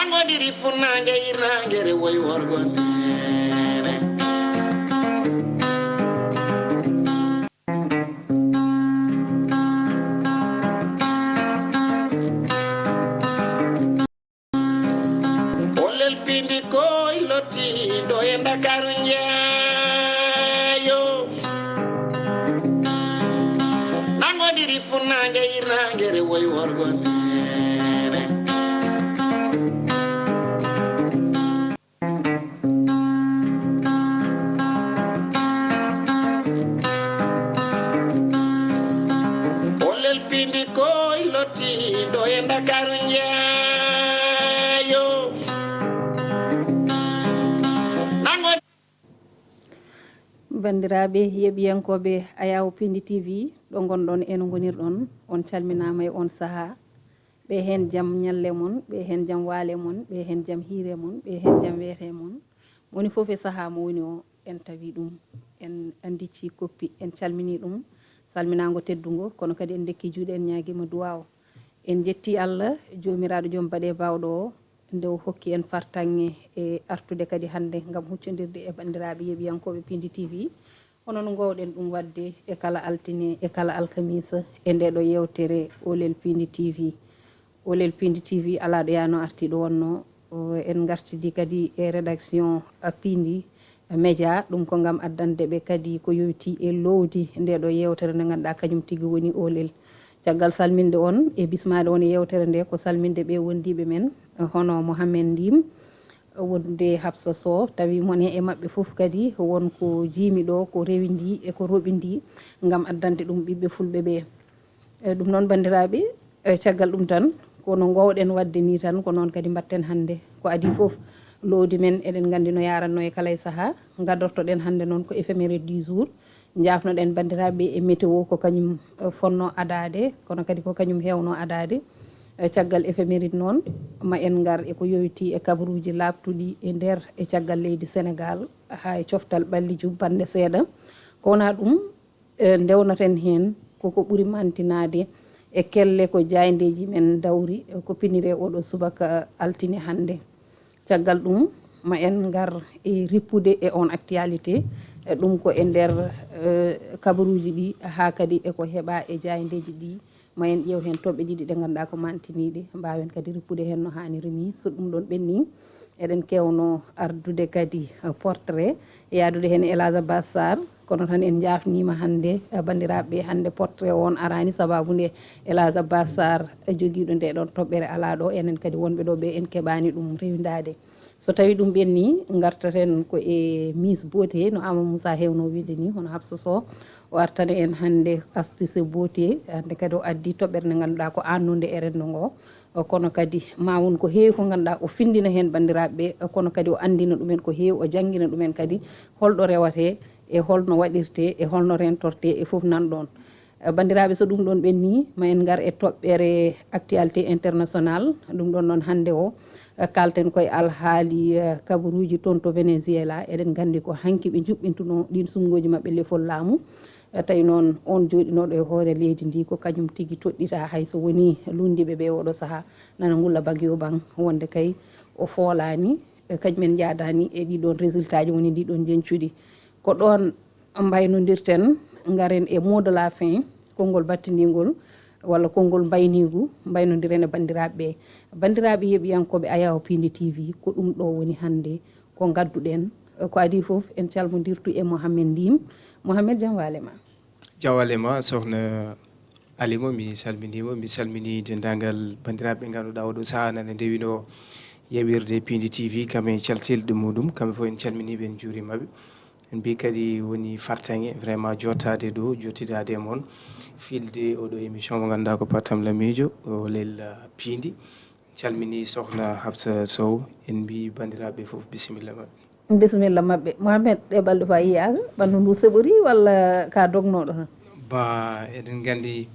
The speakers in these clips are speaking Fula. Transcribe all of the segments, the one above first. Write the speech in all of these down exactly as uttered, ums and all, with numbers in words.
Ngodiri funnaange irnaange re woy worgo neene. Olel pindi koy lotti ɗo e Ndakaaru njeeyo. Nangodiri funnaange irnaange re woy worgo neene. Olel pindi koy lotti ɗo e Ndakaaru njeeyo. Nango Banndiraaɓe yeɓiyankooɓe Ayaw Pindi T V, ɗo ngonɗon e no ngonirɗon, on calminaama e on sahaa. Ɓe heen jam ñalle mon, ɓe heen jam waale mon, ɓe heen jam hiire mon, ɓe heen jam weete mon. Woni fof e sahaa mo woni o, en tawi ɗum, en annditi koppi, en calmini ɗum, salminaango teddungo, kono kadi en ndekki juuɗe, en ñaagiima duwaaw. En njetti Allah, joomiraaɗo joom baɗe baawɗo o, nde o hokki en fartaŋŋe e artude kadi hannde ngam huccondirde e banndiraaɓe yeɓiyankooɓe Pindi T V. Hono no ngoowɗen ɗum waɗde e kala altine, e kala alkamiisa, e nde ɗo yeewtere Olel Pindi T V. Olel Pindi T V alaa ɗo yaano arti ɗo wonno, o, en ngartidi kadi e rédaction, a, Pindi Média, ɗum ko ngam addande ɓe kadi ko yowiti e loowdi nde ɗo yeewtere nde ngannduɗaa kañum tigi woni Olel. Caggal salminde on e bismaade on e yeewtere nde, ko salminde ɓe wondiiɓe men, hono Mohamed Ndim, wonde Hafsa Sow, tawi mone e maɓɓe fof kadi won ko jiimi ɗo, ko rewindi e ko roɓindi ngam addande ɗum ɓiɓɓe fulɓe ɓe. E, ɗum noon, banndiraaɓe, e, caggal ɗum tan, ko no ngoowɗen waɗde ni tan, ko noon kadi mbaɗten hannde. Ko adii fof, loowdi men, eɗen nganndi no yaaratno e kala e sahaa. Ngadortoɗen hannde noon ko éphéméride du jour. Njaafnoɗen banndiraaɓe e météo, ko kañum, e, fotnoo adaade, kono kadi ko kañum heewnoo adaade. E, caggal éphéméride noon, ma en ngar e ko yowitii e kabaruuji laaɓtuɗi e nder e caggal leydi Senegaal, haa e coftal ɓalli jubbannde seeɗa. Ko wonaa ɗum, e, ndewnaten heen ko ko ɓuri mantinaade e kelle ko jaayndeeji men dawri, e, ko piniri e ooɗoo subaka altine hannde. Caggal ɗum, ma en ngar e rippude e on actualité, e, ɗum ko e nder, e, kabaruuji ɗi, haa kadi e ko heɓaa e jaayndeeji ɗi. Ma en ƴeew heen toɓɓe ɗiɗi ɗe ngannduɗaa ko mantiniiɗe, mbaawen kadi rippude heen no haaniri ni. So ɗum ɗoon ɓennii, eɗen keewno ardude kadi, e, portrait, yaadude heen e El Hadj Abbas Sarr. Kono tan en njaafniima hannde, e, banndiraaɓe ɓe, hannde portrait o on araani, sabaabu nde El Hadj Abbas Sarr, e, jogiiɗo nde ɗoon toɓɓere alaa ɗo, enen kadi wonɓe ɗo ɓe en keɓaani ɗum rewindaade. So tawii ɗum ɓennii, ngartaten ko e Miss Beauté, no Amadou Moussa heewnoo wiyde ni, hono Hafsa Sow, o artana en hannde astuce beauté, hannde kadi o addi toɓɓere nde ngannduɗaa ko aannunde e renndo ngo. O, kono kadi ma won ko heewi ko ngannduɗaa o findina heen banndiraaɓe ɓe, o, kono kadi o anndina ɗumen ko heewi, o janngina ɗumen kadi holɗo rewatee e holno waɗirtee e holno rentortee e fof nan ɗoon. E, banndiraaɓe, so ɗum ɗoon ɓennii, ma en ngar e toɓɓere actualité international. Ɗum ɗoon noon hannde o, e, kaalten koye alhaali, e, kabaruuji toon to Venezuela. Eɗen nganndi ko hanki ɓe njuɓɓintunoo ɗiin suɓngooji maɓɓe lefol laamu. E, tawi noon on jooɗinooɗo e hoore leydi ndi ko kañum tigi toɗɗitaa, hay so wonii lunndiiɓe ɓe ooɗoo sahaa nana ngulla bag yo bang, wonde kay o foolaani, e, kañum en njaadaani e ɗii ɗoon résultat ji woni ndii ɗoon njeñcudi. Ko ɗoon mbaynondirten, ngaren e mot de la fin, konngol battindiingol walla konngol mbayniigu, mbaynondiren e banndiraaɓe ɓe. Banndiraaɓe yeɓiyankooɓe Ayaw Pindi T V, ko ɗum ɗo woni hannde ko ngadduɗen. Ko adii fof, en calmondirtu e Mohamed Ndim. Mohamed, jam waale ma. Jam waale ma, sohna Alima, mi salminiima. Mi salminii denndaangal banndiraaɓe ɓe ngannduɗaa oo ɗoo sahaa nana ndewinoo yeɓirde Pindi T V, kam e caltirɗe muɗum. Kamɓe fof en calminii ɓe, en njuuriima ɓe. En mbii kadi woni fartaŋŋe vraiment jottaade ɗo, jottidaade e mon, filde oo ɗoo émission mo ngannduɗaa ko Patam Lamiijo, Olel Pindi. Calminii sohna Hafsa Sow, en mbii banndiraaɓe ɓe fof bisimilla maɓɓe. Bisimilla maɓɓe. Mohamed, ɗee balɗe fof a yiyaaka, ɓanndu ndu seɓorii walla ka dognooɗo tan? Ba, eɗen nganndi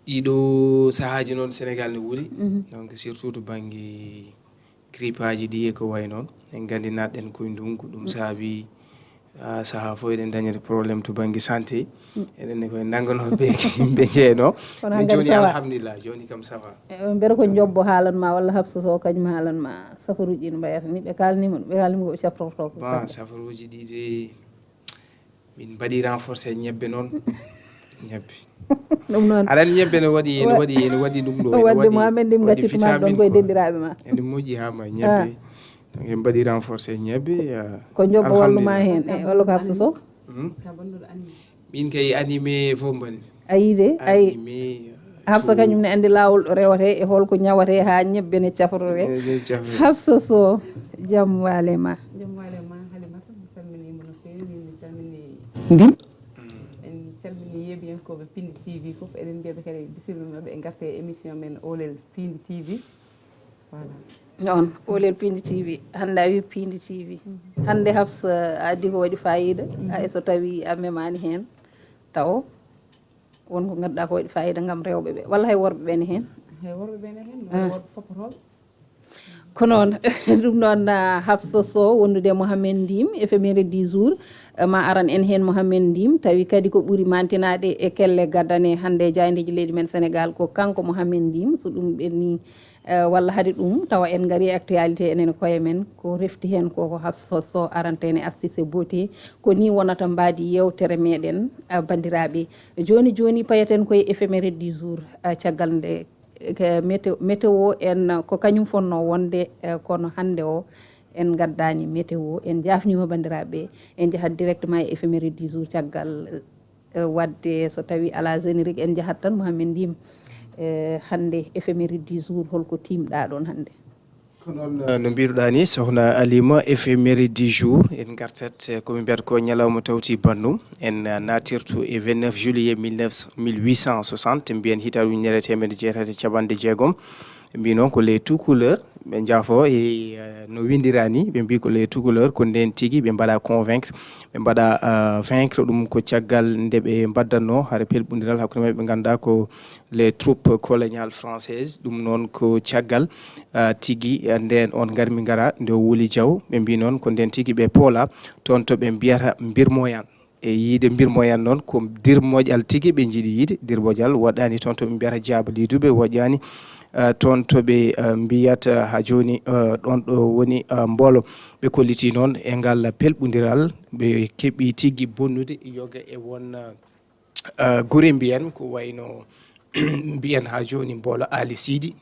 ɗii ɗoo sahaaji noon Senegaal ne wuli, donc surtout to bannge grippaaji ɗi e ko wayi noon. En nganndi naatɗen ko e ndunngu, ɗum saabii Ah, saha fof eɗen dañata problème to banggue santé. Eɗen ne koye nannganooɓe yimɓe jeeno. Kono mais hankadi jooni ça va. Alhamdulillah, jooni kam ça va. Eh, mbere ko Jobbo haalan ma walla Hafsa Sow kañum haalan ma safaruuji ɗi mbayata ni, ɓe kaalnima ɗum, ɓe kaalnima ko ɓe cafrorto ko. Bon, safaruuji ɗi de, min mbaɗi renforcé ñebbe noon. Ñebbe. Ɗum noon. Aɗa anndi ñebbe no waɗi, no waɗi, no waɗi ɗum ɗo, no waɗi, Mohamed Ndim waɗi gaccittu ma ɗon koye denɗiraaɓe ma. Ene moƴƴi haa ma ñebbe. Ah. Donc en mbaɗi renforcé ñebbe, ah, ko Jobbo wallu ma heen, e walla ko Hafsa Sow? Hmm? Min kay animé fof mbaɗmi. A yii de, ay. Animé, Hafsa tout. Kañum ne anndi laawol ɗo rewate e holko ñawate haa ñebbe ne cafrore. Eh, ne cafrore. Hafsa Sow, jam waale ma. Jam waale ma, Halimata, mi salminiima no feewi, min mi salmini Ndim. En calmini yeeɓiyankooɓe Pindi T V fof, eɗen mbiya ɓe kadi bisimilla maɓɓe e ngarte e émission men Oolel Pindi T V. Voilà. Noon, Oolel Pindi T V, hannde a wi Pindi T V. Hannde Hafsa a addi ko waɗi faayiida, hay so tawii a memaani heen, taw won ko ngannduɗaa ko waɗi faayiida ngam rewɓe ɓe, walla hay worɓe ɓe ne heen? Hay worɓe ɓe ne heen, no worɓe foppotooɓe. Ko noon, ɗum noon, ah, Hafsa Sow wondude e Mohamed Ndim, éphéméride du jour, eh, ma aran en heen Mohamed Ndim, tawi kadi ko ɓuri mantinaade e kelle gaddane hannde e jaayndeeji leydi men Sénégal ko kanko Mohamed Ndim, so ɗum ɓenni, eh, walla hade ɗum, tawa en ngari e actualité enen koye men, ko refti heen ko, ko Hafsa Sow arantene astuce beauté, ko ni wonata mbaadi yeewtere meɗen, ah, banndiraaɓe. Jooni jooni payeten koye éphéméride du jour, ah, caggal nde Ke météo, météo en ko kañum fonnoo wonde, eh, kono hannde o en ngaddaani météo, en jaafniima banndiraaɓe, en njahat directement e éphéméride du jour caggal, eh, waɗde so tawii alaa générique en njahat tan Mohamed Ndim, eh, hannde éphéméride du jour holko tiimɗaa ɗoon hannde? Ko noon, eh, no mbiruɗaa ni, Sokhna Alima, éphéméride du jour, en ngartat, eh, ko min mbiyata ko ñalawma tawti banndum. En, eh, naatirtu e vingt-neuf juillet mille neuf, mille huit cent soixante, mbiyen hitaande ujunere e teemedde jeetati e capanɗe jeegom. Ɓe mbii noon ko les tout couleurs, ɓe njaafo e, eh, no winndira ni, ɓe mbii ko les tout couleurs, ko ndeen tigi ɓe mbaɗa convaincre, ɓe mbaɗa, eh, vaincre ɗum ko caggal nde ɓe mbaddannoo hare pelɓondiral hakkunde maɓɓe, ɓe ngannduɗaa ko les troupes coloniales françaises. Ɗum noon ko caggal, ah, tigi, ah, ndeen on ngarmi ngara nde o wuli Jaw. Ɓe mbii noon ko ndeen tigi ɓe poola toon to ɓe mbiyata Mbirmoyan. E yiide Mbirmoyan noon ko dirmoƴal tigi ɓe njiɗi yiide, dirmoƴal waɗaani toon to ɓe mbiyata Jaaba Liduɓe, waɗaani, ah, toon to ɓe, ah, mbiyata haa jooni, ah, ɗoon ɗo woni, ah, Mboolo. Ɓe kolliti noon e ngal pelɓondiral, ɓe keɓi tigi bonnude yoga e won, ah, ah, gure mbiyen ko wayno mbiyen haa jooni Mboolo Aali Siidi,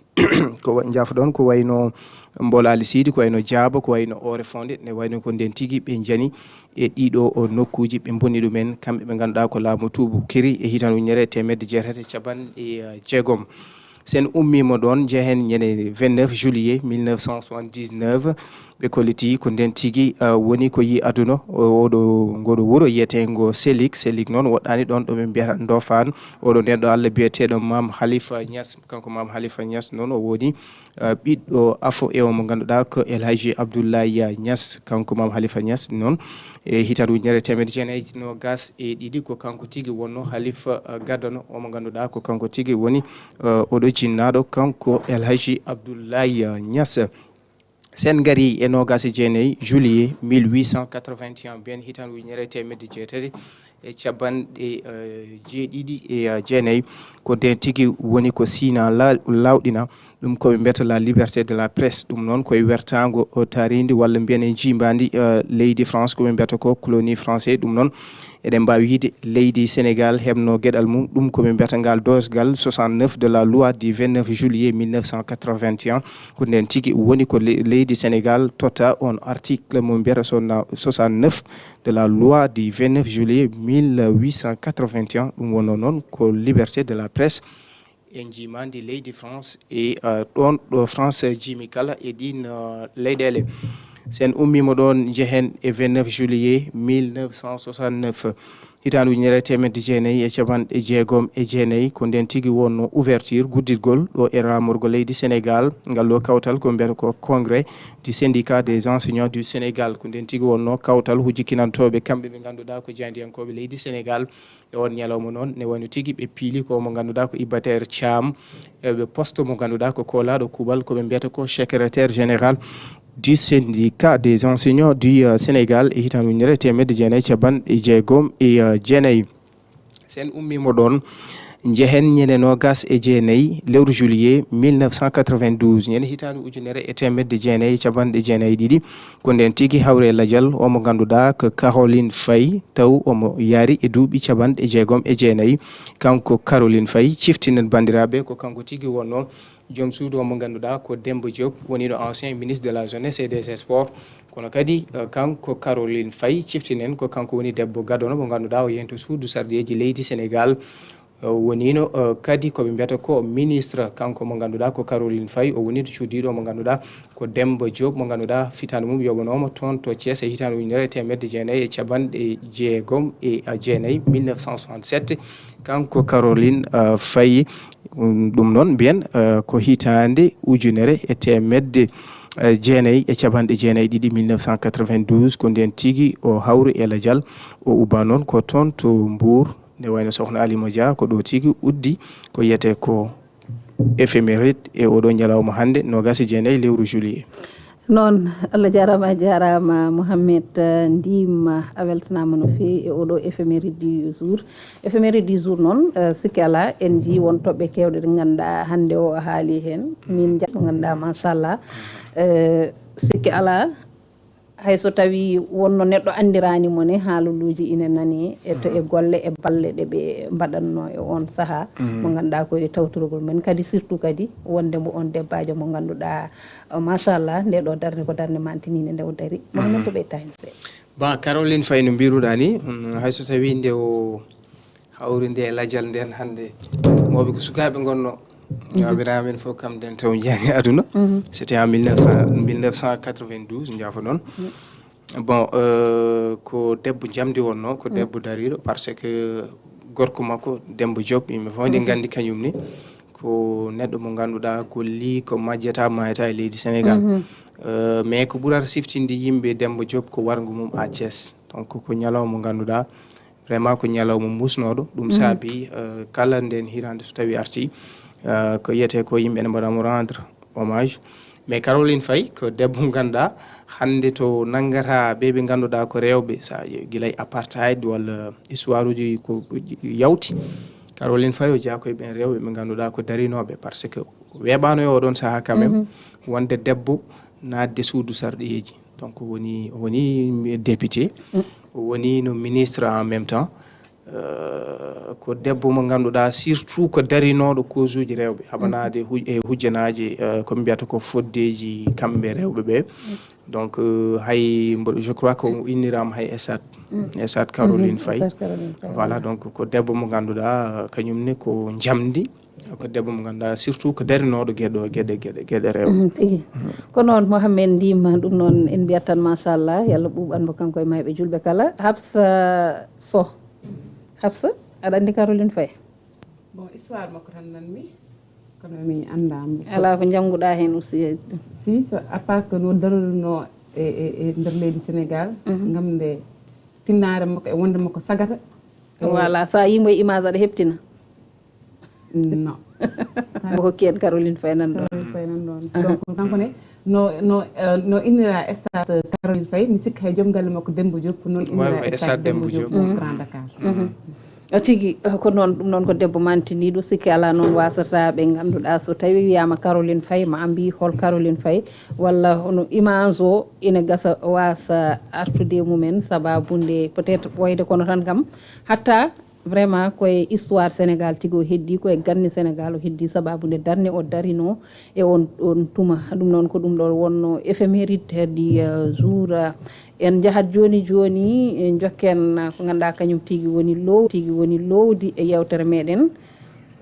ko wa-, njaafo-ɗon, ko wayno Mboolo Aali Siidi, ko wayno Jaaba, ko wayno Oore Fonde, ne wayno ko ndeen tigi ɓe njani e ɗiɗo o nokkuuji, ɓe mbonni ɗumen, kamɓe ɓe ngannduɗaa ko laamu tuubu kiri e hitaande ujunere e teemedde jeetati e capanɗe jeegom. Sen ummiima ɗoon, njehen ñande vingt-neuf juillet mille neuf cent soixante-dix-neuf, ɓe kolliti ko ndeen tigi, ah, woni ko yi aduna, o-, oɗo, ngoɗo wuro wiyeteengo Selik. Selik noon woɗɗaani ɗoon ɗo min mbiyata Ndofaan. Oɗo ndeen ɗo Allah biyeteeɗo Maam Halifa Ñas. Kanko Maam Halifa Ñas noon o woni, ah, ɓiɗɗo afo e o mo ngannduɗaa ko El Hadji Abdoulaye Ñas. Kanko Maam Halifa Ñas noon e hitaande ujunere e teemedde jeenayi e noogaas e ɗiɗi ko kanko tigi wonno Halifa, ah, gaddano o mo ngannduɗaa ko kanko tigi woni, ah, oɗo jinnaaɗo kanko El Hadji Abdoulaye Ñas. Sen ngari e noogaas e jeenayi juillet mille huit cent quatre-vingt-un, mbiyen hitaande ujunere e teemedde jeetati e capanɗe, eh, jeeɗiɗi e, eh, jeenayi. Ko ndeen tigi woni ko Siina la-, lawɗina. Ɗum ko ɓe mbiyata la liberté de la presse. Ɗum noon ko e wertaango, o, taariindi walla mbiyen e njiimaandi, eh, leydi France, ko ɓe mbiyata ko colonie français. Ɗum noon eɗen mbaawi wiyde leydi Sénégal heɓno geɗal mum. Ɗum ko ɓe mbiyata ngal doosgal soixante-neuf de la loi du vingt-neuf juillet mille neuf cent quatre-vingt-un. Ko ndeen tigi woni ko le-, leydi Sénégal totta on article mo mbiyata sonna-, soixante-neuf de la loi du vingt-neuf juillet mille huit cent quatre-vingt-un. Ɗum wonno noon ko liberté de la presse. En njiimaandi leydi France e, uh, ɗoon ɗo France jiimi kala e ɗiin, uh, leyɗeele. Sen ummiima ɗoon, njehen e vingt-neuf juillet mille neuf cent soixante-neuf. Hitaande ujunere e teemedde jeenayi e capanɗe jeegom e jeenayi, ko ndeen tigi wonno ouverture, gudditgol, ɗo e laamorgo leydi Sénégal, ngal ɗo kawtal ko mbiyata ko Congrès du Syndicat des Enseignants du Sénégal. Ko ndeen tigi wonno kawtal hujjikinantooɓe, kamɓe ɓe ngannduɗaa ko jaayndiyankooɓe leydi Sénégal. E oon ñalawma noon, ne wayno tigi ɓe piili ko mo ngannduɗaa ko Iba Der Thiam, e ɓe poste mo ngannduɗaa ko koolaaɗo kuuɓal, ko ɓe mbiyata ko secrétaire général. du syndicat des enseignants du euh, Sénégal e hitaande ujunere e teemedde jeenayi e capanɗe jeegom e euh, jeenayi. Sen ummiima ɗoon, njehen ñande noogaas e jeenayi lewru juillet mille neuf cent quatre-vingt-douze, ñande hitaande ujunere e teemedde jeenayi e capanɗe jeenayi e ɗiɗi. Ko ndeen tigi hawri e lajal o mo ngannduɗaa ko Caroline Faye, taw omo yahri e duuɓi capanɗe jeegom e jeenayi. Kanko Caroline Faye, ciftinen banndiraaɓe, ko kanko tigi wonnoo joom suudu o mo ngannduɗaa ko Demba Diop, woniiɗo ancien ministre de la jeunesse et des sports. Kono kadi eh, kanko Caroline Faye, ciftinen ko kanko woni debbo gadano mo ngannduɗaa o yehi to suudu sarɗiyeeji leydi Sénégal. Eh, woniino eh, kadi ko ɓe mbiyata ko ministre, kanko mo ngannduɗaa ko Caroline Faye, o woni cuuɗiiɗo mo ngannduɗaa ko Demba Diop, mo ngannduɗaa hitaande mum yoɓanooma toon to Thiès e hitaande ujunere e teemedde jeenayi e capanɗe jeegom e jeenayi, mille neuf cent soixante-sept. Kanko Caroline eh, Faye, um, ɗum noon mbiyen eh, ko hitaande ujunere e teemedde eh, jeenayi e capanɗe jeenayi e ɗiɗi, mille neuf cent quatre-vingt-douze, ko ndeen tigi o hawri e lajal, o ubbaa noon ko toon to Mbour. Nde wayno Sokhna Alima Dia ko ɗo tigi uddi ko wiyetee ko éphéméride e oɗo ñalawma hannde, noogaas e jeenayi lewru juillet. Noon, Allah jaaraama, a jaaraama, Mohamed, eh, Ndiima, a weltanaama no feewi e oɗo éphéméride du jour. Éphéméride du jour noon, eh, sikke alaa, en njii won toɓɓe keewɗe ɗe ngannduɗaa hannde o a haali heen. Min njaɓ-, ngannduɗaa, machallah. Eh, sikke alaa, hay so tawii wonno neɗɗo anndiraani mo ne, haaluluuji ine nani e to e golle e balle ɗe ɓe mbaɗatnoo e oon sahaa, mo ngannduɗaa ko e tawtorogol men kadi, surtout kadi wonde mbo on debbaajo mo ngannduɗaa, eh, machallah, nde ɗo darnde ko darnde mantiniinde nde o dari. Mo men ko ɓeyta heen seeɗa. Ba Caroline Faye no mbiruɗaa ni, mm, hay so tawii nde o hawrinde e lajal nden hannde, mawɓe ko sukaaɓe ngonno. Wabira amin fof kam den taw jani aduna. C'était en mille neuf cent, mille neuf cent quatre-vingt-douze, njaafo noon. Bon, euh, ko debbo jamdi wonno, ko debbo dariɗo, parce que gorko makko Demba Diop, yimɓe fof ndi nganndi kañum ni. Ko neɗɗo mo ngannduɗaa golli ko majjata, mayata e leydi Sénégal. Euh, mais ko ɓurata siftinde yimɓe Demba Diop ko warngo mum à Thiès. Donc ko ñalawma mo ngannduɗaa vraiment ko ñalawma musnooɗo. Ɗum saabi, euh, kala nden hirande so tawi arti, euh, ko wiyetee ko yimɓe ene mbaɗa mo rendre hommage. Mais Caroline Faye ko debbo mo ngannduɗaa hannde to nanngata ɓe ɓe ngannduɗaa ko rewɓe, sa gilay apartheid walla histoire uji ko yawti. Caroline Faye o jeyaa koye ɓen rewɓe ɓe ngannduɗaa ko darinooɓe, parce que weeɓaano e oɗon sahaa quand même wonde debbo naatde suudu sarɗiyeeji. Donc woni, woni député, woni no ministre en même temps. Euh, ko debbo mo ngannduɗaa surtout ko darinooɗo cause uji rewɓe, haɓanaade hu-, e hujjanaaji, euh, ko ɓe mbiyata ko foddeeji kamɓe rewɓe ɓe. Donc euh, hay mbo-, je crois ko inniraama hay Esat, Esat Caroline Faye. Voilà, donc ko debbo mo ngannduɗaa, euh, kañum ne ko njamdi. Ko debbo mo ngannduɗaa surtout ko darinooɗo geɗo-, geɗe, geɗe, geɗe rewɓe. Mhm, tigi. Ko noon, Mohamed Ndima, ɗum noon en mbiyat tan machallah, yo Allah ɓuuɓan mo kanko e mayɓe julɓe kala. Hafsa Soh. Hafsa, aɗa anndi Caroline Faye? Bon, histoire makko tan nanmi, kono mi anndaa mo. Alaa ko njannguɗaa heen aussi? Si, so, à part que no darorinoo e, e, e nder leydi Sénégal, ngam nde tinnaare makko e wonde makko sagata. E voilà, so a yii mo e image aɗa heptina. Non. Mo hokki en Caroline Faye nan ɗon. Caroline Faye nan ɗon. Donc, kanko ne, no, no, euh, no innira stade Caroline Faye, mi sikka hay joom galle makko Demba Diop, noon innira stade Demba Diop, mo Grand Dakar. Mhm. O tigi, eh, ko noon, ɗum noon ko debbo mantiniiɗo, sikki alaa noon waasata ɓe ngannduɗaa so tawi wiyaama Caroline Faye, ma a mbii hol Caroline Faye, walla hono image o ina gasa waasa artude e mumen, sababu nde peut-être ɓooyde kono tan kam, hatta vraiment ko e histoire Sénégal tigi o heddii, ko e ganni Sénégal o heddii, sababu nde darnde o darinoo e on, on tuma. Ɗum noon ko ɗum ɗo wonno éphéméride du, euh, jour. En njahat jooni jooni, en njokken, euh, ko ngannduɗaa kañum tigi woni low-, tigi woni lowdi e yeewtere meɗen.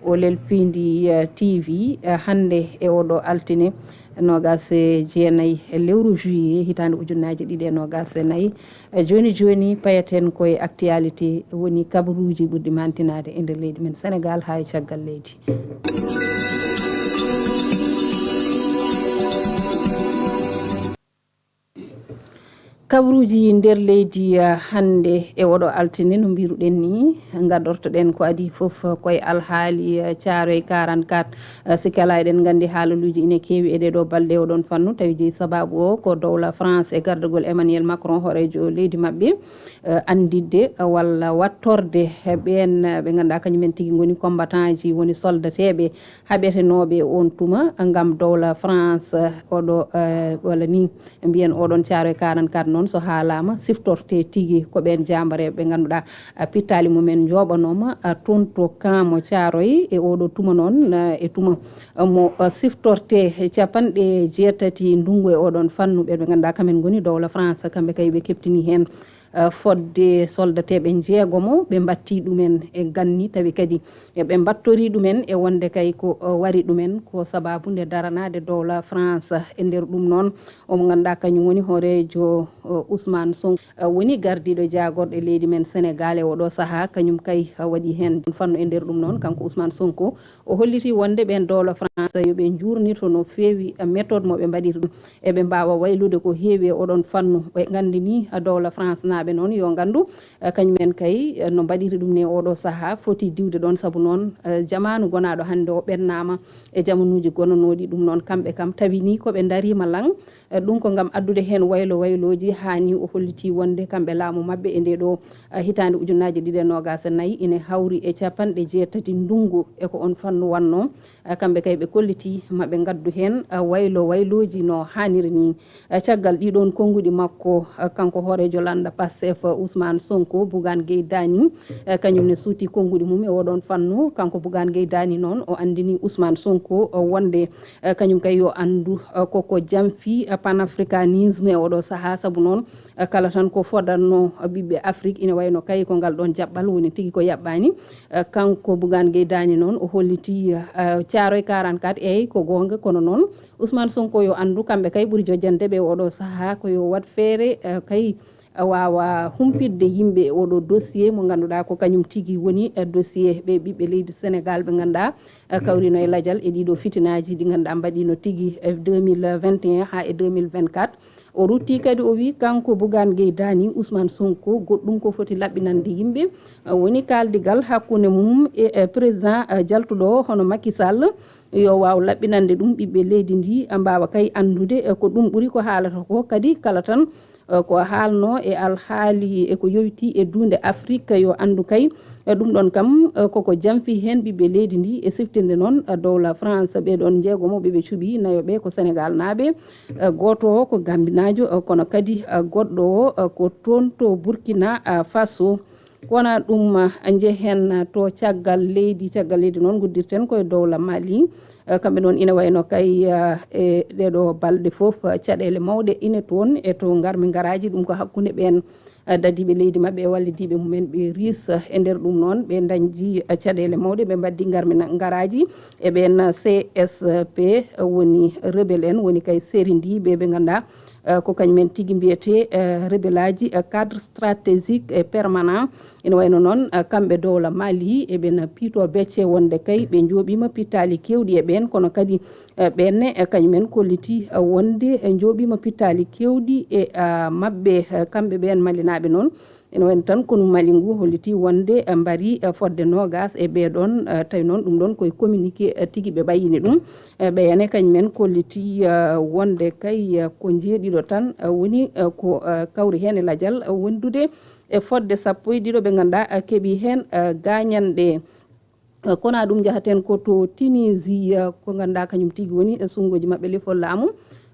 O lelpiindi, eh, T V, eh, hannde e oɗo altine, noogaas e jeenayi e lewru juillet, hitaande ujunnaaji ɗiɗi e noogaas e nayi. Eh, jooni jooni, payaten ko e actualité, woni kabaruuji ɓurɗi mantinaade e nder leydi men Senegaal haa e caggal leydi. Kabaruuji nder leydi, eh, hannde e oɗo altine, no mbiruɗen ni, ngadortoɗen ko adii fof, eh, koye alhaali, eh, Caaroy quarante-quatre. Eh, sikke alaa eɗen nganndi haalaluuji ine keewi e ɗee ɗoo balɗe oɗon fannu, tawi jeyi sabaabu o ko dowla France e gardagol Emmanuel Macron, hooreejo leydi maɓɓe, eh, annditde, eh, walla wattorde, eh, ɓeen, eh, ɓe ngannduɗaa kañumen tigi ngoni combattant ji, woni soldateeɓe haɓetenooɓe oon tuma ngam dowla France, eh, oɗo, eh, walla ni mbiyen oɗon Caaroy quarante-quatre noon, so haalaama, siftorte tigi ko ɓeen jaambareeɓe ɓe ngannduɗaa, eh, pittaali mumen njooɓanooma, eh, toon to camp mo Caaroy e oɗo tuma noon, eh, e tuma, eh, mo, eh, siftorte capanɗe jeetati ndunngu e oɗon fannu, ɓe ɓe ngannduɗaa kamen ngoni dowla France, kamɓe kay ɓe keɓtini heen, eh, fodde soldateeɓe njeegomo, ɓe mbattii ɗumen e ganni, tawi kadi e ɓe mbattorii ɗumen e wonde kay ko, eh, wari ɗumen ko sabaabu nde daranaade dowla France. E nder ɗum noon, omo ngannduɗaa kañum woni hooreejo, eh, Ousmane Sonko, eh, woni gardiiɗo jaagorɗe leydi men Senegaal e oɗo sahaa, kañum kay, eh, waɗi heen fannu. E nder ɗum noon, kanko Ousmane Sonko, o hollitii wonde ɓeen dowla France yo ɓe njuurnito no feewi, eh, méthode mo ɓe mbaɗiri ɗum. Eɓe mbaawa waylude ko heewi e oɗon fannu. Ɓe nganndini, eh, dowla France naaɓe noon yo nganndu, eh, kañumen kay, eh, no mbaɗiri ɗum ni e oɗo sahaa, foti diwde ɗoon, sabu noon, eh, jamaanu gonaaɗo hannde o ɓennaama e jamanuuji gonanooɗi. Ɗum noon, kamɓe kam tawi ni ko ɓe ndariima laŋ, eh, ɗum ko ngam addude heen waylo waylooji, haa ni o hollitii wonde kamɓe laamu maɓɓe e ndee ɗoo, eh, hitaande ujunnaji ɗiɗi e noogas e nayi ine hawri e capanɗe jeetati ndunngu e ko oon fannu wannoo. Eh, kamɓe kay ɓe kollitii ma ɓe ngaddu heen, eh, waylo waylooji no haaniri ni. Eh, caggal ɗii ɗoon konnguɗi makko, eh, kanko hooreejo lannda Pastef, eh, Ousmane Sonko, Bougane Gueye Dany, eh, kañum ne suuti konnguɗi mum e oɗon fannu. Kanko Bougane Gueye Dany noon, o anndini Ousmane Sonko, eh, wonde, eh, kañum kay yo anndu, eh, koko jamfi, eh, panafricanisme e oɗo sahaa, sabu noon, eh, kala tan ko fodanno, eh, ɓiɓɓe Afrik, ina wayno kay ko ngal ɗoon jaɓɓal woni tigi ko yaɓɓaani. Eh, kanko Bougane Gueye Dany noon, o hollitii, eh, Caaroy quarante-quatre, eey, ko goonga, kono noon Ousmane Sonko yo anndu, kamɓe kay ɓuri jojjande ɓe oɗo sahaa, ko yo waɗ feere, eh, kay, eh, waawa humpitde yimɓe e oɗo dossier mo ngannduɗaa ko kañum tigi woni, eh, dossier ɓe ɓiɓɓe leydi Senegaal ɓe ngannduɗaa, eh, kawrino e lajal e ɗiɗo fitinaaji ɗi ngannduɗaa mbaɗiino tigi e deux mille vingt et un haa e deux mille vingt-quatre. O rutti kadi, o wi kanko Bougane Gueye Dany, Ousmane Sonko, goɗɗum ko foti laɓɓinande yimɓe, eh, woni kaaldigal hakkunde mum e, eh, président, eh, jaltuɗo o, hono Macky Sall, yo waaw laɓɓinande ɗum ɓiɓɓe leydi ndi, eh, mbaawa kay anndude, eh, ko ɗum ɓuri ko haalata ko. Kadi kala tan, eh, ko haalno e alhaali e ko yowiti e duunde Afrik, yo anndu kay, eh, ɗum ɗoon kam, eh, koko jamfi heen ɓiɓɓe leydi ndi. E siftinde noon, eh, dowla France, ɓee ɗoon njeegomo ɓe ɓe cuɓi, nayo ɓe ko Senegaal naaɓe, eh, gooto o ko Gambinaajo, eh, kono kadi, eh, goɗɗo o, eh, ko toon to Burkina, eh, Faso. Ko wonaa ɗum, eh, njehen to caggal leydi, caggal leydi noon nguddirten koye dowla Mali. Eh, kamɓe noon ina wayno kay, eh, e ɗee ɗoo balɗe fof, eh, caɗeele mawɗe ine toon e to ngarmi ngaraaji, ɗum ko hakkunde ɓeen, eh, dadiiɓe leydi maɓɓe e wallidiiɓe mumen ɓe ris. Eh, e nder ɗum noon, ɓe dañji, eh, caɗeele mawɗe, ɓe mbaddi ngarmi na-, ngaraaji e ɓeen, eh, C S P, eh, woni rebel en, woni kay seri ndi ɓe, ɓe ngannduɗaa, eh, ko kañumen tigi mbiyetee, eh, rebelaaji, eh, cadre stratégique et permanent. Ina wayno noon, eh, kamɓe dowla Mali eɓena piito becce wonde kay ɓe njooɓiima pittaali keewɗi e ɓeen, kono kadi, eh, ɓeen ne, eh, kañumen kollitii, eh, wonde, eh, njooɓiima pittaali keewɗi e, ah, maɓɓe, eh, kamɓe ɓeen Malinaaɓe noon. Ina wayno tan konu Mali ngu hollitii wonde, eh, mbarii, eh, fodde noogas e ɓee ɗoon, eh, tawi noon ɗum ɗoon koye communiqué, eh, tigi ɓe ɓayyini ɗum. Eh, ɓeya ne kañumen kollitii, eh, wonde kay, eh, ko njeeɗiɗo tan, eh, woni, eh, ko, eh, kawri heen e lajal, eh, wondude e fodde sappo e ɗiɗo ɓe ngannduɗaa, eh, keɓii heen, eh, gaañanɗe. Eh, kono ɗum njahaten ko to Tunisie, eh, ko ngannduɗaa kañum tigi woni e sunnguuji maɓɓe lefol laamu,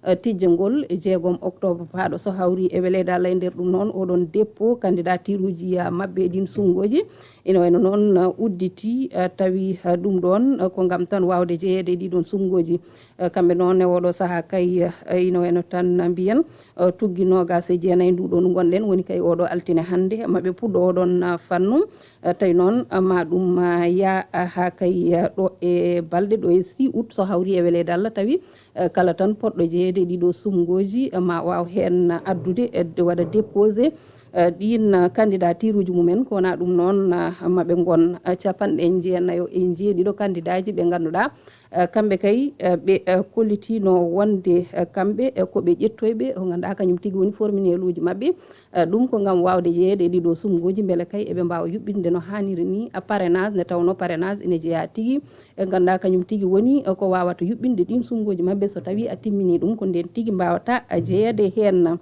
eh, tijjangol e jeegom octobre paaɗo. So hawri e weleede Allah e nder ɗum noon, oɗon dépôt candidatureji, eh, maɓɓe e ɗiin sunnguuji. Ina wayno noon, eh, udditi, eh, tawi, eh, ɗum ɗoon, eh, ko ngam tan waawde jeyeede e ɗii ɗoon sunnguuji. Eh, kamɓe noon e oɗo sahaa kay, eh, ina wayno tan mbiyen, eh, tuggi noogas e jeenayi ndu ɗoon ngonɗen, woni kay oɗo altine hannde, maɓe puɗɗo oɗon, eh, fannu. Eh, tawi noon, eh, ma ɗum, eh, yaa, eh, haa kay, eh, ɗo e balɗe ɗo e six août, so hawri e weleede Allah, tawi, eh, kala tan poɗɗo jeyeede e ɗii ɗoo sunnguuji, eh, ma waaw heen addude, eh, de waɗa déposé, eh, ɗiin, eh, candidatureji mumen, ko wonaa ɗum noon, eh, maɓe ngon, eh, capanɗe jeenayo e jeeɗiɗo candidatuji ɓe ngannduɗaa, Eh, kamɓe kay, eh, ɓe eh, kollitiino wonde eh, kamɓe eh, ko ɓe ƴettoyɓe ko ngannduɗaa kañum tigi woni formineluuji maɓɓe. Eh, ɗum ko ngam waawde jeyeede e ɗiɗo sumngooji mbele kay eɓe mbaawa yuɓɓinde no haaniri ni eh, parrainage, nde tawnoo parrainage ina jeyaa tigi e ngannduɗaa kañum tigi woni eh, ko waawata yuɓɓinde ɗiin sumngooji maɓɓe so tawii a timmini ɗum, ko ndeen tigi mbaawata eh, jeyeede heen.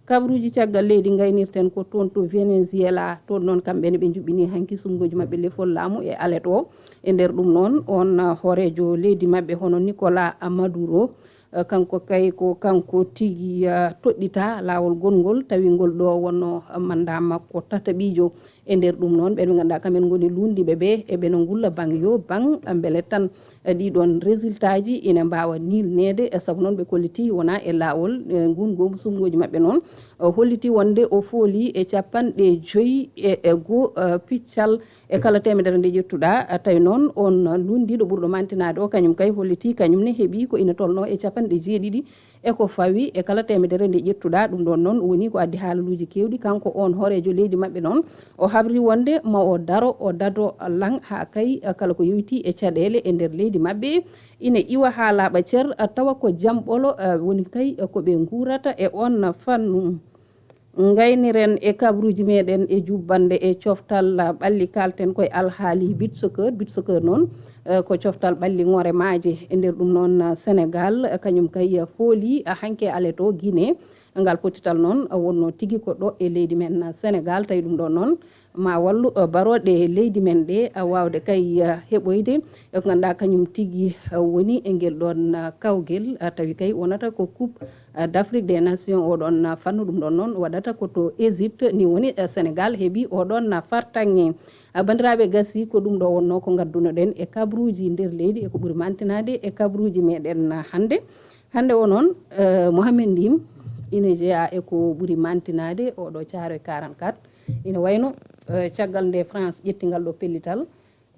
Kabaruuji caggal leydi ngaynirten ko toon to Venezuela, toon noon kamɓe ne ɓe njuɓɓini hanki sumngooji maɓɓe lefol laamu e alet o. E nder ɗum noon, oon hooreejo leydi maɓɓe hono Nicolas Maduro, eh, kanko kay ko kanko tigi eh, toɗɗita laawol gongol, tawi ngol ɗo wonno mandat makko tataɓiijo. E nder ɗum noon, ɓen ɓe ngannduɗaa kamɓe ngoni lunndiiɓe ɓe, eɓe no ngulla bang yo bang, mbele tan eh, ɗii ɗoon résultat ji ina mbaawa niilneede, eh, sabu noon ɓe kolliti wonaa e laawol eh, ngun goomu sumngooji maɓɓe noon. O holliti wonde o fooli e capanɗe joyi e e goo eh, piccal e kala teemedere nde ƴettuɗaa. Eh, tawi noon oon lunndiiɗo ɓurɗo mantinaade o, kañum kay holliti kañum ne heɓi ko ina tolnoo e capanɗe jeeɗiɗi e ko fawi e kala teemedere nde ƴettuɗaa. Ɗum ɗoon noon woni ko addi haalaluuji keewɗi. Kanko oon hooreejo leydi maɓɓe noon, o habri wonde ma o daro, o dado laŋ haa kay eh, kala ko yowitii e caɗeele e nder leydi maɓɓe ina iwa haa laaɓa cer, eh, tawa ko jamɓolo eh, woni kay eh, ko ɓe nguurata e oon fannu. Ngayniren e kabaruuji meɗen e jubbannde e coftal ɓalli, kaalten koye alhaali beach soccer. Beach soccer noon eh, ko coftal ɓalli ŋoore maaje. E nder ɗum noon eh, Senegal eh, kañum kay eh, fooli eh, hanke alet o Guinée. Ngal pottital noon eh, wonno tigi ko ɗo e leydi men eh, Senegal, tawi ɗum ɗo noon ma wallu eh, barooɗe leydi men ɗe eh, waawde kay eh, heɓoyde e ko ngannduɗaa kañum tigi eh, woni e ngel ɗoon eh, kawgel eh, tawi kay wonata ko coupe eh, d'Afrique des Nations. Oɗon eh, fannu ɗum ɗoon noon waɗata ko to Égypte, ni woni eh, Senegal heɓi oɗon eh, fartaŋŋe. Eh, banndiraaɓe, gasi ko ɗum ɗo wonno ko ngaddunoɗen e kabaruuji nder leydi e ko ɓuri mantinaade e kabaruuji meɗen eh, hannde. Hannde o noon eh, Mohamed Ndim ina jeyaa e ko ɓuri mantinaade oɗo Thiaroye quarante-quatre. Ina wayno eh, caggal nde France ƴetti ngal ɗo pellital,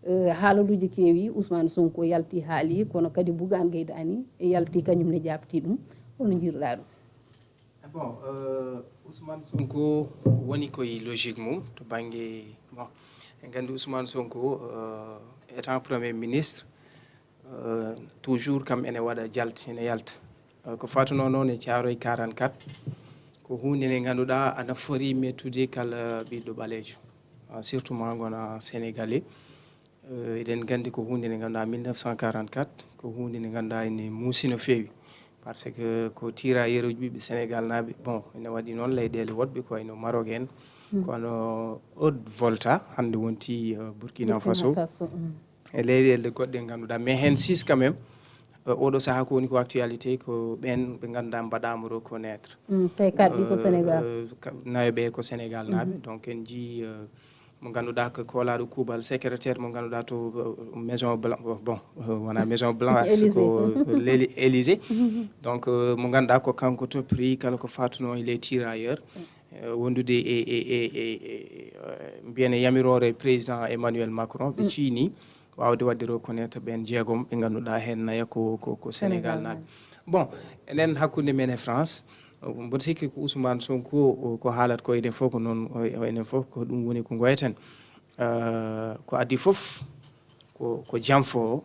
eh, haalaluuji keewi, Ousmane Sonko yalti haali, kono kadi Bougane Gueye Dany yalti kañum ne jaabti ɗum. Holno njiiruɗaa ɗum? Bon, euh, Ousmane Sonko woni koye logique mum to bannge, bon, en nganndi Ousmane Sonko euh, étant premier ministre euh, toujours kam ene waɗa jalti ene yalta. Euh, ko fatunoo noon e Thiaroye quarante-quatre, ko huunde nde ngannduɗaa ana fori mettude kala ɓiɗɗo ɓaleejo. Ah, surtout ma ngona sénégalais. Euh, eɗen nganndi ko huunde nde ngannduɗaa mille neuf cent quarante-quatre ko huunde nde ngannduɗaa ene muusi no feewi, par ce que ko tirailleurs uji ɓiɓɓe Sénégal naaɓe. Bon, ene waɗi noon leyɗeele woɗɓe ko wayno Maroc en, kono Haute Volta hannde wonti euh, Burkina Faso e leyɗeele goɗɗe ngannduɗaa, mais heen six quand même. Euh, oɗo sahaa ko woni ko actualité ko ɓeen ɓe ngannduɗaa mbaɗaama reconnaître. Mm, tawi kaɗɗi ko euh, Sénégal. Euh, ka- nayo ɓe ko Sénégal naaɓe. Donc en njii euh, mo ngannduɗaa ko koolaaɗo kuuɓal, secrétaire mo ngannduɗaa to euh, Maison Blanche, bon euh, wona Maison Blanche, Élysée. Ko euh, l'Ély- Élysée. Donc euh, mo ngannduɗaa ko kanko toppiri kala ko fatunoo e les tirailleurs, euh, wondude e e e e e euh, mbiyen e yamiroore président Emmanuel Macron, ɓe ciini waawde waɗde reconnaître ɓeen jeegom ɓe ngannduɗaa heen naya ko ko ko Sénégal naaɓe. Bon, enen hakkunde men e France, mboɗo sikki ko Ousmane Sonko ko haalat ko enen fof ko noon, enen fof ko ɗum woni ko ngoyten. Euh, ko adii fof ko ko janfo o,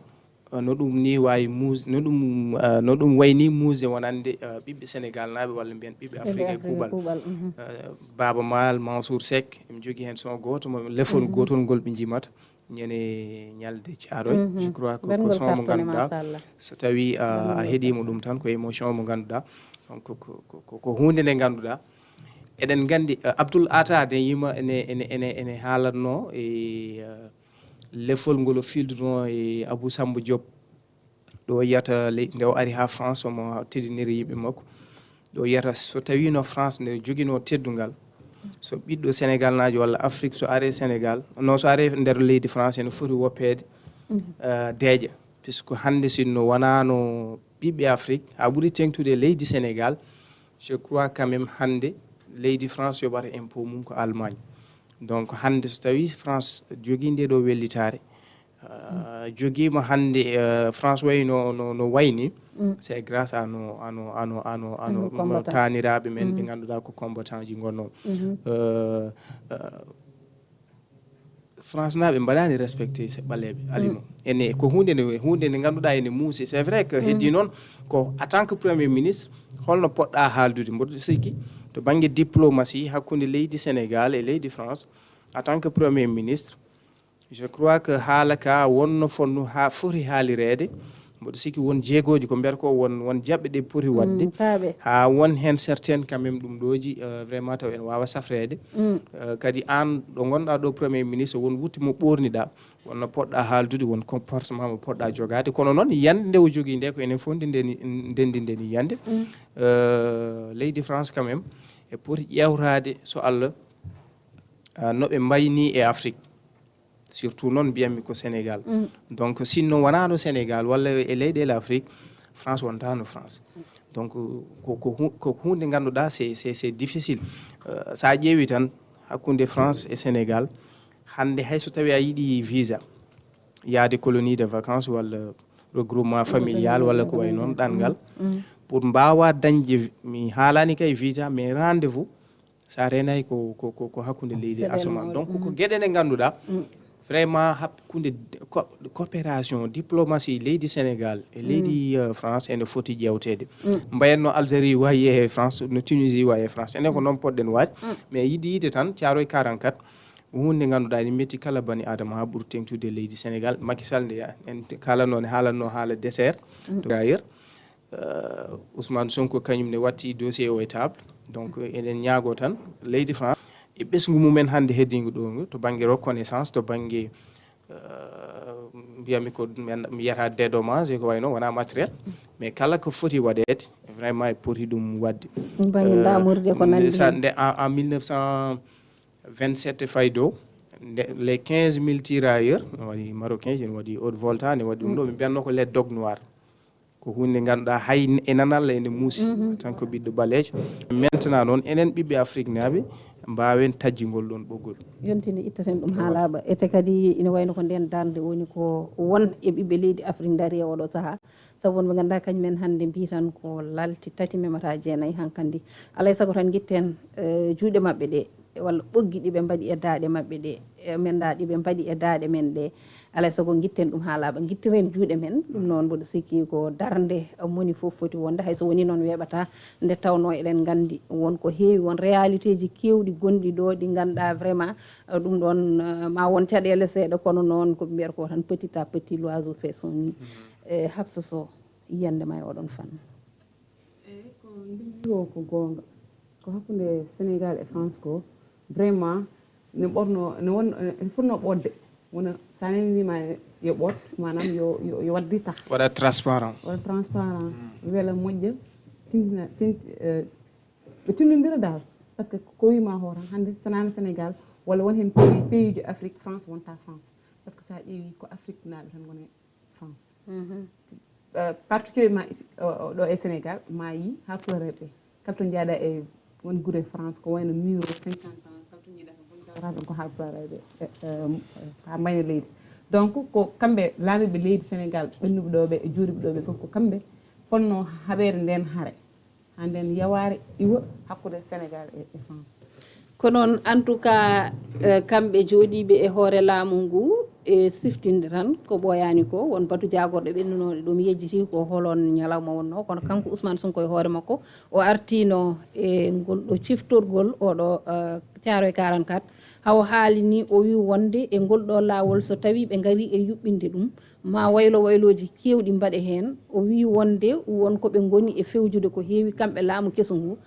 euh, no ɗum ni waawi muus no ɗum euh, no ɗum wayni muusde wonande euh, ɓiɓɓe Sénégal naaɓe walla mbiyen ɓiɓɓe Afrique e kuuɓal. Euh, Baaba Maal, Mansour Seck, emi jogii heen son gooto mo lefol gootol ngol ɓe njimata ñande ñalde Caaroy. Je crois que ko son mo ngannduɗaa, so tawi a heɗiima ɗum tan ko émotion mo ngannduɗaa. Donc ko ko ko huunde nde ngannduɗaa eɗen nganndi. Abdoul Atta de yima ene ene ene ene haalatno e lefol ngol o filduno e Abou Samba Diop, ɗo yiyata nde o ari haa France omo teddiniri yimɓe makko. Ɗo yiyata so tawino France nde joginoo teddungal, so ɓiɗɗo Sénégal naajo walla Afrique so are Sénégal, no so are nder leydi France ene foti woppeede euh, deeƴa, puisque hannde sinno wonano ɓiɓɓe Afrique haa ɓuri teŋtude leydi Sénégal, je crois quand même hannde leydi France yoɓata impôt mum ko Allemagne. Donc hannde so tawi France jogii nde ɗo wellitaare, euh, jogiima hannde euh, France wayi no no, no wayni, c'est grâce à no ano ano ano ano taaniraaɓe men ɓe ngannduɗaa ko combattant ji ngonno. Euh, euh, France naaɓe mbaɗaani respecté se ɓaleeɓe alimo. Ene ko huunde nde huunde nde ngannduɗaa ene muusi. C'est vrai que heddi noon ko en tant que premier ministre holno poɗɗa haaldude? Mboɗo sikki to bannge diplomatie hakkunde leydi Sénégal e leydi France, en tant que premier ministre, je crois que haala ka wonno fonno ha foti haalireede. Mboɗo sikki won jeegooji ko mbiyata ko won won jaɓɓe ɗe poti waɗde, ha won heen certaines quand même ɗum ɗooji, euh, vraiment taw ene waawa safreede. Euh, kadi aan ɗo ngonɗaa ɗo premier ministre won wutte mo ɓoorniɗaa, wonno poɗɗa haaldude, won comportement mo poɗɗa jogaade. Kono noon yande nde o jogii nde ko enen fof nde ndeni ndendi ndeni yande. Euh, leydi France quand même e poti ƴeewtaade so Allah, ah, no ɓe mbayni e Afrique, surtout noon mbiyatmi ko Sénégal. Donc sinno wonano Sénégal walla e leyɗele Afrique, France wontano France. Donc ko ko hu- ko hunde ngannduɗaa c'est c'est c'est difficile. Euh, sa ƴeewi tan hakkunde France e Sénégal, hannde hay so tawi a yiɗi visa yaade colonie de vacances walla regroupement familial walla ko way noon ɗanngal, pour mbaawa dañde, mi haalani kay visa mais rendez-vous, sa reenay ko ko ko ko hakkunde leydi e asamaan. Donc ko geɗe ɗe ngannduɗaa vraiment hakkunde co- coopération diplomatie leydi Sénégal e leydi, euh, France ene foti ƴeewteede. Mbayen no Algérie wayi e France, no Tunisie wayi e France, enen ko noon poɗɗen waaj. Mais yiɗi yiide tan Thiaroye quarante-quatre ko hunde ngannduɗaa ene metti kala bani adama ha ɓuri teŋtude leydi Sénégal. Macky Sall nde en kalanno ne haalanno haala désert. D'ailleurs, euh, Ousmane Sonko kañum ne watti dossier o e table. Donc eɗen ñaago tan leydi France e ɓesngu mumen hannde heddingu ɗo ngu to bannge reconnaissance, to bannge, euh, mbiyami ko men- mi yiyata dédommage e ko wayno wona matériel, mais kala ko foti waɗeede vraiment e poti ɗum waɗde. Bannge ndamurde ko nandi sa- heen. Nde en, en mille neuf cent vingt-sept faydo nde les quinze mille tirailleurs no waɗi marocain, ene waɗi haute volta, ne waɗi ɗum ɗo ɓe mbiyatno ko les dogues noirs. Ko hunde ngannduɗaa hay e nanalla ene muusi en tant que ɓiɗɗo ɓaleejo. Maintenant noon enen ɓiɓɓe Afrique naaɓe mbaawen tajjingol ɗon ɓoggol. Yonti nde ittaten ɗum haa laaɓa. Ete kadi ina wayno ko nden darnde woni ko won e ɓiɓɓe leydi Afrique ndaari e oɗo sahaa. Sabu wonɓe ngannduɗaa kañum en hannde mbiy tan ko lalti tati memata jeenayi hankandi. Alay sago tan ngitten, eh, juuɗe maɓɓe ɗe walla ɓoggi ɗi ɓe mbaɗi e daaɗe maɓɓe ɗe, e menda ɗi ɓe mbaɗi e daaɗe men ɗe. Alay sago ngitten ɗum haa laaɓa, ngittiren juuɗe men. Ɗum noon mboɗo sikki ko darnde moni fof foti wonde, hay so woni noon weeɓata. Nde tawno eɗen nganndi won ko heewi, won réalité ji keewɗi gonɗi ɗo ɗi ngannduɗaa vraiment, eh, ɗum ɗoon, eh, ma won caɗeele seeɗa, kono noon ko ɓe mbiyata ko tan petit à petit l'oiseau fait son nid. Eh, Hafsa Sow, yiyannde ma e oɗon fannu. Eyi, ko mbiɗo ko goonga. Ko hakkunde Sénégal e France ko vraiment ne ɓorno ne won ne fotno ɓoɗde. Wona sa nani wima yo ɓoot, maanaam yo yo yo waɗ ditax. Waɗa transparent. Waɗa transparent. Wela moƴƴa, tintina tinti eh, ɓe tindondira dal. Parce que ko wima hoore hannde sanani Sénégal walla won heen pays pays ji Afrique, France wonta France. Parce que sa ƴeewi ko Afrique naaɓe tan ngone France. Euh, particulièrement ici, euh, ɗo e Sénégal ma yi haalpulareeɓe ɓe kala to njaaɗa e won gure France ko wayno muro cinquante ans kala to njiɗa tan won tawata ɗon ko haalpulareeɓe ɓe. Ha mbayna leydi. Donc ko kamɓe laamiiɓe leydi Sénégal ɓennuɓe ɗo ɓe e juuriɓe ɗo ɓe fof ko kamɓe fonno haɓeede nden hare ha nden yawaare iwa hakkunde Sénégal e, e France. Ko noon, en tout cas, eh, kamɓe jooɗiiɓe e hoore laamu ngu e siftinde tan ko ɓooyaani ko, won batu jaagorɗo ɓennunooɗo ɗum yejjiti ko holon ñalawma wonnoo, kono kanko Ousmane Sonko e hoore makko o artiino e ngol ɗo ciftorgol oɗo, eh, Thiaroye quarante-quatre, hawo haali ni o wi wonde e ngol ɗo laawol so tawii ɓe ngarii e yuɓɓinde ɗum, ma waylo waylooji keewɗi mbaɗe heen. O wii wonde won ko ɓe ngoni e fewjude ko heewi kamɓe laamu keso ngu,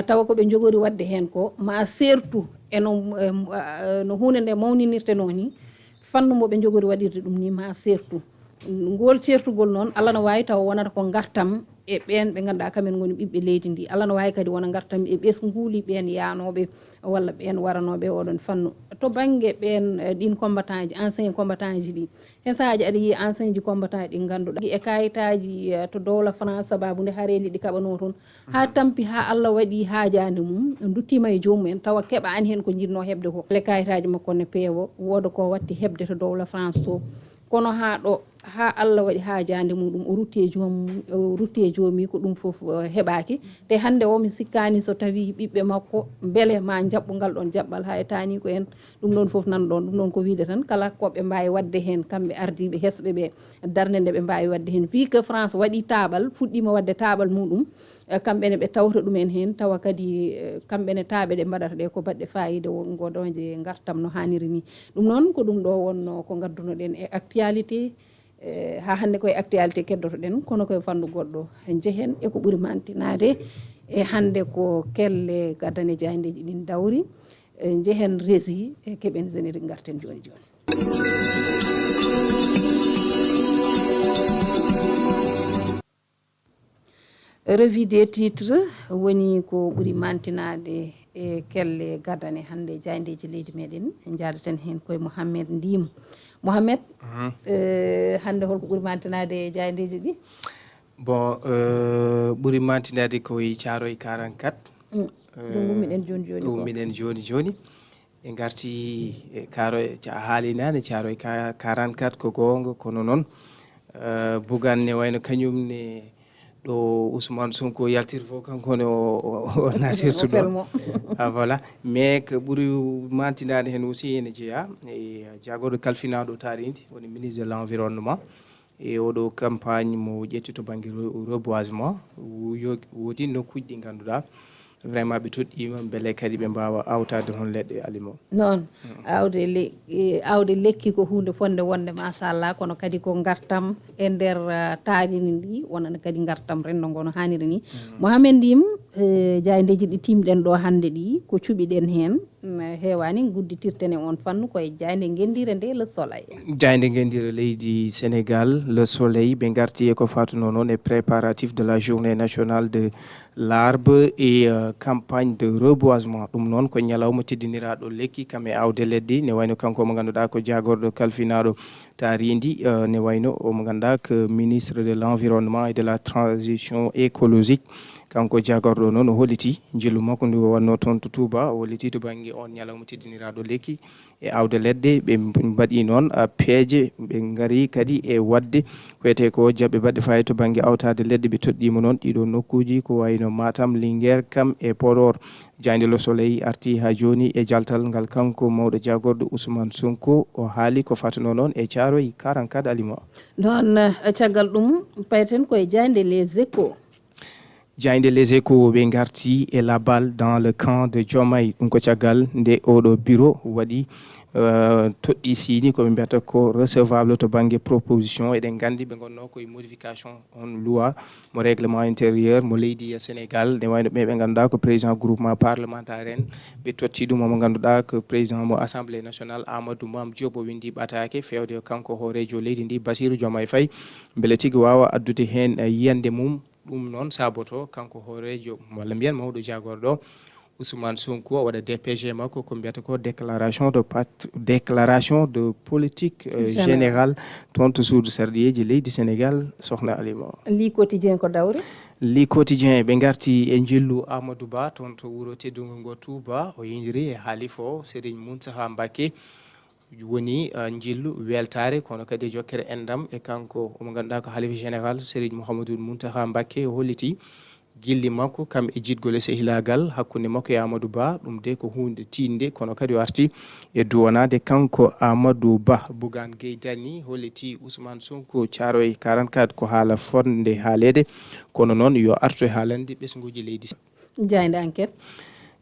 tawa ko ɓe njogori waɗde heen ko ma seertu e no, em, a- no huunde nde mawninirtenoo ni, fannu mo ɓe njogori waɗirde ɗum ni ma seertu. Ngol ceertugol noon, Allah no waawi tawa wonata ko ngartam e ɓeen ɓe ngannduɗaa kamen ngoni ɓiɓɓe leydi ndi. Allah no waawi kadi wona ngartam e ɓesnguuli ɓeen yaanooɓe walla ɓeen waranooɓe oɗon fannu. To bannge ɓeen, eh, ɗiin combattant ji, ancien combattant ji ɗi, heen sahaaji aɗa yiya ancien ji combattant ɗi ngannduɗaa e kayitaaji, eh, to dowla France, sabaabu nde hareeli ɗi kaɓanoo toon. Haa tampi, haa Allah waɗi haajaande mum, duttiima e joomum en, tawa keɓaani heen ko njiɗnoo heɓde ko. Le kayitaaji makko ne peewa, wooda ko watti heɓde to dowla France to. Kono haa ɗo, haa Allah waɗi haajaande muɗum, o rutti e joom, o rutti e joomi, ko ɗum fof, eh, heɓaaki. Te hannde o, mi sikkaani so tawii ɓiɓɓe makko mbele ma njaɓɓu ngal ɗoon jaɓɓal, haa e taani ko en. Ɗum ɗoon fof nan ɗoon, ɗum ɗoon ko wiyde tan kala ko ɓe mbaawi waɗde heen, kamɓe ardiiɓe hesɓe ɓe, darnde nde ɓe mbaawi waɗde heen. Vu que France waɗi taaɓal, fuɗɗiima waɗde taaɓal muɗum, eh, kamɓe ne ɓe tawta ɗumen heen, tawa kadi, eh, kamɓe ne taaɓe ɗe mbaɗata ɗe ko baɗɗe faayiida wo-, ngodooje ngartam no haaniri ni. Ɗum noon ko ɗum ɗo wonno ko ngaddunoɗen e actualité. Eh, haa hannde koye actualité keddotoɗen, kono koye fannu goɗɗo. Njehen e ko ɓuri mantinaade e hannde ko kelle gadane jaayndeeji ɗin dawri. Eh, njehen régie e keɓen générique ngarten jooni jooni. Revue des titres woni ko ɓuri mantinaade e kelle gadane hannde jaayndeeji leydi meɗen. Njaadaten heen koye Mohamed Ndim. Mohamed, Mhm. Eh, hannde holko ɓuri mantinaade e jaayndeeji ɗi? Bon, eh, ɓuri mantinaade ko e Caaroy quarante-quatre. Mm. Eh, ɗum ummiɗen jooni jooni ɗum ko? Ummiɗen jooni jooni. Ɓe ngarti e Caaroy, ca-, a haali naane, Caaroy ka-, quarante-quatre ko goonga, kono noon, eh, Bougane ne wayno kañum ne ɗo Ousmane Sonko yaltirta fof, kanko ne o, o, o nasirta ɗo. Felmo. Ah, voilà. Mais ko ɓuri mantinaade heen aussi ene jeyaa e jaagorɗo kalfinaaɗo taariindi, woni ministre de l'environnement. E oɗo campagne mo ƴetti to bannge re-, reboisement, wo-, yo-, woodi nokkuuji ɗi ngannduɗaa vraiment ɓe toɗɗiima mbele kadi ɓe mbaawa awtaade hon leɗɗe aliment. Noon, aawde le-, e, aawde lekki ko huunde fotnde wonde machallah, kono kadi ko ngartam e nder, ah, taariindi ndi, wonande kadi ngartam renndo ngo no haaniri ni. Mohamed Ndim, eh, jaayndeeji ɗi tiimɗen ɗo hannde ɗi, ko cuɓiɗen heen, mm, heewaani, ngudditirten e on fannu ko e jaaynde ngenndiire nde Le Soleil. Jaaynde ngenndiire leydi Sénégal, Le Soleil, ɓe ngarti e ko fatunoo noon e préparatif de la journée nationale de l'arbre et, euh, campagne de reboisement. Ɗum noon ko ñalawma teddiniraaɗo lekki kam e aawde leɗɗe, ne wayno kanko mo ngannduɗaa ko jaagorɗo kalfinaaɗo taariindi, euh, ne wayno o mo ngannduɗaa ko ministre de l'environnement et de la transition écologique. Kanko jaagorɗo noon o holliti njillu makko ndu o wannoo toon to Touba, o holliti to bannge on ñalawma teddiniraaɗo lekki e aawde leɗɗe. Ɓe mb-, mbaɗi noon, ah, peeje, ɓe ngari kadi e waɗde ko wiyetee ko jaɓɓe baɗɗe faayi to bannge awtaade leɗɗe. Ɓe toɗɗiima noon ɗiɗo nokkuuji ko wayno Matam, Linguère, kam e Podor. Jaaynde Le Soleil arti haa jooni e jaltal ngal kanko mawɗo jaagorɗo Ousmane Sonko, o haali ko fatunoo noon e Caaroy quarante-quatre aliment. Noon, eh, caggal ɗum, payten koye jaaynde Les Échos. Jaaynde Les Échos ɓe ngarti e la balle dans le camp de Diomaye. Ɗum ko caggal nde oɗo bureau waɗi, eh, toɗɗi siini ko ɓe mbiyata ko recevable to bannge proposition. Eɗen nganndi ɓe ngonnoo koye modification on loi mo règlement intérieur mo leydi Sénégal. Nde wayno ɓe, ɓe ngannduɗaa ko président groupement parlementaire en, ɓe totti ɗum omo ngannduɗaa ko président mo Assemblée nationale Amadou Mame Diop o winndi ɓataake feewde kanko hooreejo leydi ndi Bassirou Diomaye Faye, mbele tigi waawa addude heen, eh, yiyannde mum. Ɗum noon saboto kanko hooreejo walla mbiyen mawɗo jaagorɗo Ousmane Sonko o waɗa D P G makko ko mbiyata ko déclaration de pat-, déclaration de politique, euh, générale. Générale. Toon to suudu sarɗiyeeji leydi Sénégal, Sokhna Alima. Le Quotidien ko dawri? Le Quotidien ɓe ngarti e njillu Amadou Ba toon to wuro teddungo ngo Touba, o yindiri e halifa o Serigne Mountakha Mbacké. Woni, ah, njillu weltaare, kono kadi e jokkere enɗam e kanko omo ngannduɗaa ko Halifa Général Serigne Mouhamadoul Mountakha Mbacké. O holliti gilli makko kam e jiɗgol e sehilaagal hakkunde makko e Amadou Ba. Ɗum de ko huunde tiiɗnde, kono kadi o arti e duwanaade kanko Amadou Ba. Bougane Gueye Dany holliti Ousmane Sonko Caaroy quarante-quatre ko haala fotnde haaleede, kono noon yo artu e haalande ɓesnguuji leydi. Jaaynde Enquête.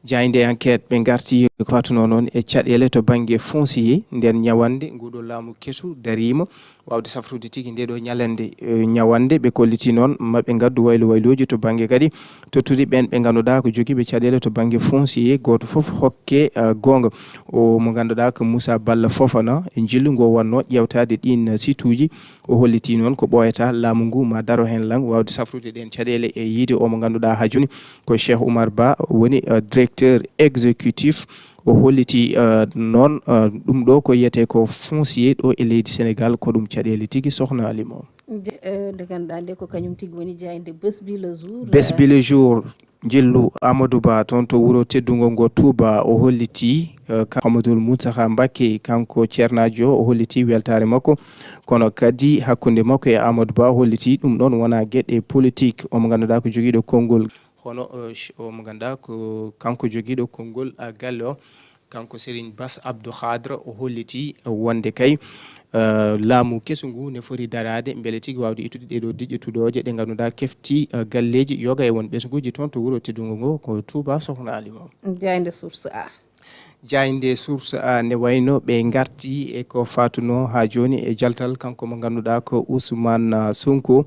Jaaynde Enquête, ɓe ngarti ko fatunoo noon e caɗeele to bannge foncier. Nden ñawannde, nguɗo laamu kesu dariima waawde safrude tigi nde ɗo ñalannde, eh, ñawannde. Ɓe kolliti noon maɓe ngaddu waylo waylooji to bannge kadi tottude ɓeen ɓe ngannduɗaa ko jogiiɓe caɗeele to bannge foncier, gooto fof hokke, eh, goonga. O mo ngannduɗaa ko Moussa Balla Fofana, e njillu ngo wannoo ƴeewtaade ɗiin situuji, o holliti noon ko ɓooyata laamu ngu ma daro heen lan waawde safrude ɗeen caɗeele. E yiide o mo ngannduɗaa haa jooni ko Cheikh Oumar Ba woni, eh, directeur exécutif. O holliti, eh, noon, eh, ɗum ɗo ko wiyetee ko foncier ɗo e leydi Sénégal, ko ɗum caɗeele tigi, Sokhna Alima. Je-, eh, nde ngannduɗaa nde ko kañum tigi woni jaaynde Bës Bi Le Jour, Bës Bi, eh, Le Jour. Njillu Amadou Ba toon to wuro teddungo ngo Touba, o hollitii, eh, ka Amadou Mountakha Mbacké, kanko ceernaajo, o hollitii weltaare makko, kono kadi hakkunde makko e Amadou Ba, o hollitii ɗum ɗoon wonaa geɗe politik. Omo ngannduɗaa ko jogiiɗo konngol, hono, eh, sh-, omo ngannduɗaa ko kanko jogiiɗo konngol, ah, galle o, kanko Serigne Bass Abdou Khadre, o hollitii wonde kay, eh, laamu kesu ngu ne foti daraade mbele tigi waawde ittude ɗee ɗoo diƴƴe tuɗooje ɗe ngannduɗaa kefti, eh, galleeji yoga e won ɓesnguuji toon to wuro teddungo ngo ko Touba Sokhna Alima. Jaaynde Source A. Jaaynde Source A ne wayno ɓe ngarti e ko faatuno haa jooni e jaltal kanko mo ngannduɗaa ko Ousmane, ah, Sonko.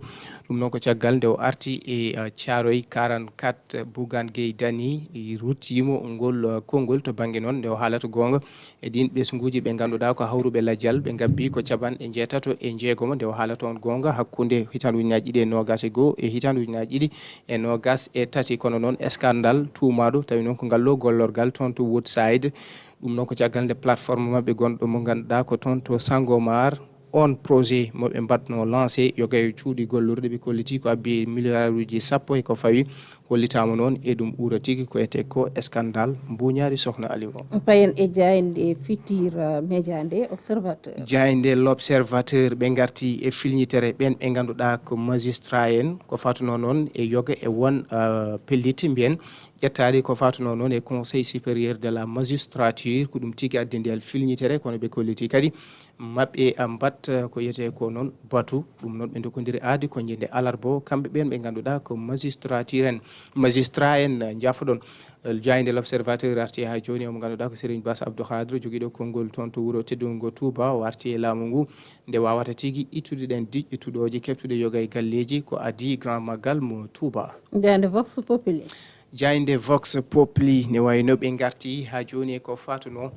Ɗum noon ko caggal nde o arti e, ah, Thiaroye quarante-quatre, Bougane Gueye Dany ruttiimo ngol, ah, konngol to bannge noon nde o haalata goonga e ɗiin ɓesnguuji ɓe ngannduɗaa ko hawruɓe lajal, ɓe ngabbi ko capanɗe njeetato e njeegomo nde o haalata on goonga hakkunde hitaande ujunnaaji ɗiɗi e noogaas e goo e hitaande ujunnaaji ɗiɗi e noogaas e tati. Kono noon scandale tuumaaɗo tawi noon ko ngal ɗo gollorgal toon to Woodside. Ɗum noon ko caggal nde plateforme maɓɓe gonɗo mo ngannduɗaa ko toon to Sangomar, on projet mo ɓe mbaɗno lancé yoga e cuuɗi gollorɗi ɓe kolliti ko abbi milliarduuji sappo e ko fawi. Hollitaama noon e ɗum ɓura tigi ko etee ko scandale mbuuñaari Sokhna Alima. Payen e jaaynde Futurs Médias nde Observateur. Jaaynde L'Observateur ɓe ngarti e filñitere ɓeen ɓe ngannduɗaa ko magistrat en, ko faatuno noon e yoga e won, ah, pellitte mbiyen ƴettaali ko faatuno noon e Conseil supérieur de la magistrature, ko ɗum tigi addi ndiyal filñitere, kono ɓe kolliti kadi maɓɓe, ah, mbaɗ, ah, ko wiyetee ko noon batu. Ɗum noon ɓe ndokondiri aadi ko ñande alarba o, kamɓe ɓeen ɓe ngannduɗaa ko magistrature en, magistrat en, ah, njafoɗon. Eh, jaaynde L'Observateur arti haa jooni, omo ngannduɗaa ko Serigne Bass Abdou Khadre, jogiiɗo konngol toon to wuro teddungo Touba, o arti e laamu ngu nde waawata tigi ittude ɗeen diƴƴe tuɗooje keftuɗe yoga e galleeji ko adii Grand Magal mo Touba. Jaaynde Vox Populi. Jaaynde Vox Populi ne wayno ɓe ngarti haa jooni e ko faatuno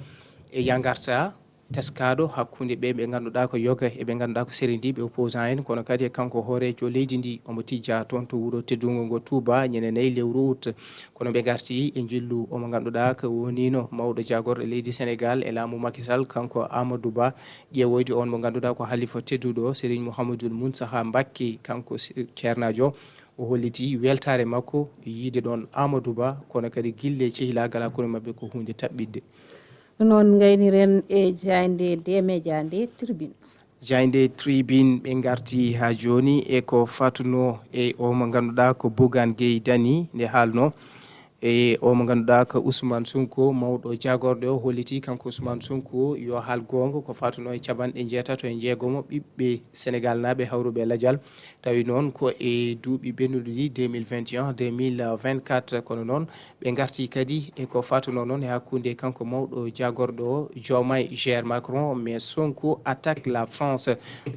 e yangarta teskaaɗo hakkunde ɓe ɓe ngannduɗaa ko yoga e ɓe ngannduɗaa ko serendiiɓe opposant en, kono kadi e kanko hooreejo leydi ndi, omo tijjaa toon to wuro teddungo ngo Touba, ñande nayi lewru ut. Kono ɓe ngarti e njillu omo ngannduɗaa ko woniino mawɗo jaagorɗo leydi Senegal e laamu Macky Sall, kanko Amadou Ba, ƴeewoyde on mo ngannduɗaa ko halifa tedduɗo Serigne Mouhamadoul Mountakha Mbacké, kanko se-, ceernaajo. O hollitii weltaare makko yiide ɗoon Amadou Ba, kono kadi gille cehilaagal hakkunde maɓɓe ko huunde taɓɓitde. Noon ngayniren e jaaynde D-Média nde Tribune. Jaaynde Tribune ɓe ngarti haa jooni e ko faatuno e o mo ngannduɗaa ko Bougane Gueye Dany nde haalno. E o mo ngannduɗaa ko Ousmane Sonko, mawɗo jaagorɗe o, hollitii kanko Ousmane Sonko yo haal goonga ko faatuno e capanɗe njeetato e njeegomo ɓiɓɓe Senegal naaɓe hawruɓe lajal. Tawi noon ko e duuɓi ɓennuɗi ɗi, deux mille vingt et un, deux mille vingt-quatre, kono noon ɓe ngarti kadi e ko faatuno noon e hakkunde kanko mawɗo jaagorɗo o, Diomaye gère Macron, mais Sonko attaque la France.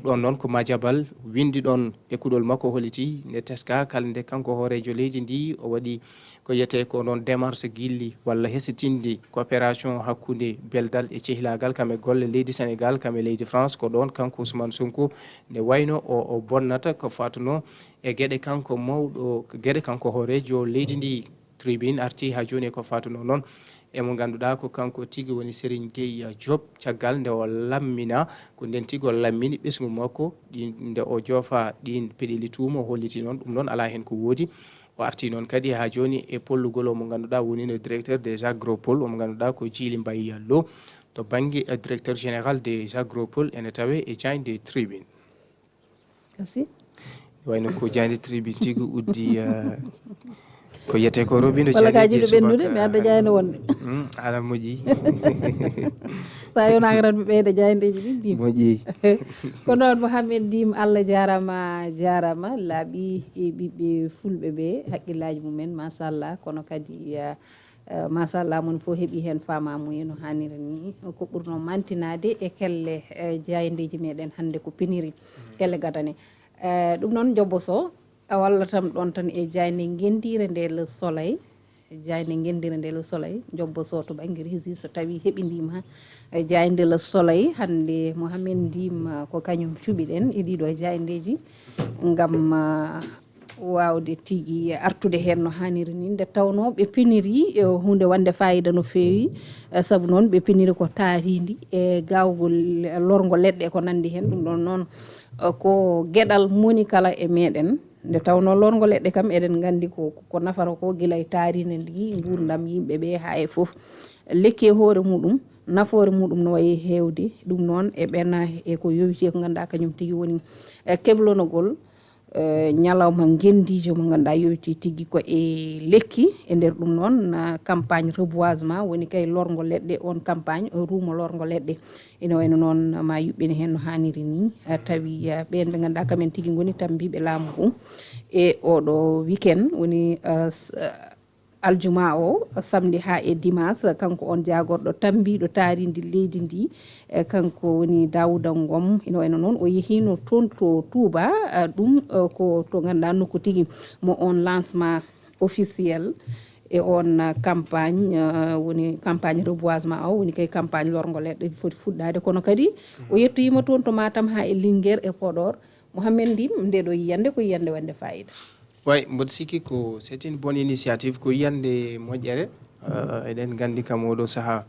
Ɗoon noon ko Madiambal winndi ɗoon e kuɗol makko, holliti nde teska kala nde kanko hooreejo leydi ndi o waɗi ko wiyetee ko noon démarche gilli walla hesitinde coopération hakkunde beldal e cehilaagal kam e golle leydi Senegal kam e leydi France. Ko ɗoon kanko Ousmane Sonko nde wayno o, o bonnata ko faatuno e geɗe kanko mawɗo, geɗe kanko hooreejo leydi ndi. Tribune arti haa jooni e ko faatuno noon e mo ngannduɗaa ko kanko tigi woni Serigne Gueye Diop, caggal nde o lammina, ko ndeen tigi o lammini ɓesngu makko, ɗi, nde o joofa ɗiin peɗeli tuuma, o holliti noon ɗum noon alaa heen ko woodi. O arti noon kadi haa jooni e pollugol o mo ngannduɗaa woni no directeur des agropoles, o mo ngannduɗaa ko Djily Mbaye Lo, to bannge, eh, directeur général des agropoles, ene tawee e jaaynde Tribune. Kasi? Wayno ko jaaynde Tribune tigi uddi, eh, ko wiyetee ko robindo. Walla ka jaayndeeji jiɗɗo ɓennude, subaka mi adda hannde. Jaaynde wonde. Mm, ala moƴƴi. Sa yonaaka tan mi ɓeyda jaayndeeji ɗin, Dim. Moƴƴi. Ko noon, Mohamed Dim, Allah jaaraama, jaaraama. Laaɓi e ɓiɓɓe fulɓe ɓe, hakkillaaji mumen, machallah. Kono kadi, eh, eh, machallah, mon fof heɓi heen faamaamuya no haaniri ni. Ko ɓurno mantinaade e kelle, eh, jaayndeeji meɗen hannde ko piniri, kelle gadane. Eh, ɗum noon, Jobbo Sow, a wallatam ɗoon tan e jaaynde ngenndiire nde Le Soleil. Jaaynde ngenndiire nde Le Soleil, Jobbo Sow to bannge régie so tawii heɓindiima. E jaaynde Le Soleil, hannde Mohamed Ndim, ah, ko kañum cuɓiɗen e ɗiɗo jaayndeeji ngam, ah, waawde tigi artude heen no haaniri ni. Nde tawnoo ɓe piniri, eh, huunde wonde faayiida no feewi, eh, sabu noon ɓe piniri ko taariindi e gaawgol lorgo leɗɗe e ko nanndi heen. Ɗum ɗoon noon, eh, ko geɗal moni kala e meɗen. Nde tawnoo lorngo leɗɗe kam, eɗen nganndi ko, ko nafata ko gila e taariindi ndi, nguurndam yimɓe ɓe haa e fof. Lekki e hoore muɗum, nafoore muɗum no wayi heewde. Ɗum noon e ɓeen e ko yowiti e ko ngannduɗaa kañum tigi woni, e, keblonogol, e, ñalawma ngenndiijo mo ngannduɗaa yowiti tigi ko e lekki. E nder ɗum noon, na campagne reboisement woni kay lorngo leɗɗe, on campagne, ruumo lorngo leɗɗe. Ina wayno noon ma yuɓɓini heen no haaniri ni, eh, tawi, eh, ɓeen ɓe ngannduɗaa kamen tigi ngoni tammbiiɓe laamu ngu. E oɗo weekend woni, eh, s-, eh, aljuma o, samedi haa e dimanche, kanko on jaagorɗo tammbiiɗo taarindi leydi ndi, eh, kanko woni Daouda Ngom. Ina wayno noon o yehiino toon to Touba, eh, ɗum, eh, ko to ngannduɗaa nokku tigi mo on lancement officiel e on, uh, campagne, uh, woni campagne reboisement o, woni kay campagne lorngo leɗɗe foti fuɗɗaade. Kono kadi o yettoyiima toon to Matam haa e Linguère e Podor. Mohamed Ndim, nde ɗo yiyannde ko yiyannde wonde fayida. Way, mboɗo sikki ko c'est une bonne initiative, ko yiyannde moƴƴere. Uh, eɗen nganndi kam oɗo sahaa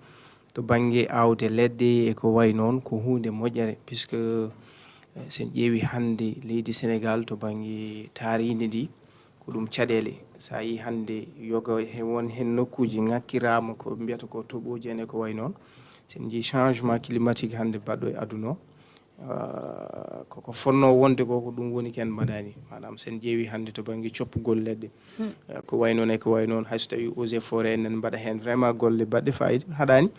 to bannge aawde leɗɗe e ko wayi noon, ko huunde moƴƴere, puisque, eh, so en ƴeewi hannde leydi Sénégal to bannge taariindi ndi, ko ɗum caɗeele. So a yii hannde yoga he won heen nokkuuji ŋakkiraama ko mbiyata ko toɓooji en e ko wayi noon. So en njii changement climatique hannde baɗɗo e aduna o, ah, ko, ko fotnoo wonde ko, ko ɗum woni ken mbaɗaani. Maanaam so en ƴeewi hannde to bannge coppugol leɗɗe, eh, ko wayi noon e ko wayi noon, hay so tawii eaux et forêts en mbaɗa heen vraiment golle baɗɗe fayida, haɗaani.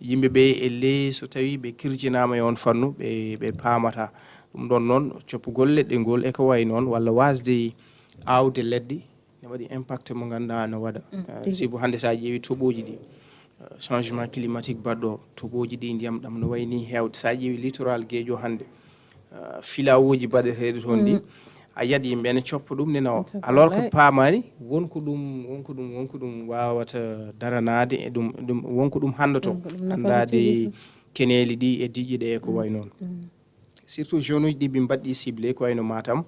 Yimɓe ɓe e ley so tawii ɓe kirjinaama e on fannu, ɓe, ɓe paamata. Ɗum ɗoon noon, coppugol leɗɗe ngol e ko wayi noon, walla waasde aawde leɗɗe, ne waɗi impact mo ngannduɗaa no waɗa. Mm, eh, tigi. Sibu hannde so a ƴeewi toɓooji ɗi, eh, changement climatique baɗɗo, toɓooji ɗi ndiyam ɗam no wayi ni heewde. So a ƴeewi littoral Geejo hannde, eh, filawooji baɗeteeɗi toon ɗi, a yiyat yimɓe ene coppa ɗum, ne nawa. Coppa, alors que wallaay. Paamaani won ko ɗum, won ko ɗum, won ko ɗum waawata daranaade e ɗum, ɗum, won ko ɗum hanndoto. Won ko ɗum nafata hanndaade tigi. Keneeli ɗi e diƴƴe ɗe e ko wayi noon. Mm. Surtout zone uji ɗi ɓe mbaɗɗi ciblé ko wayno Matam.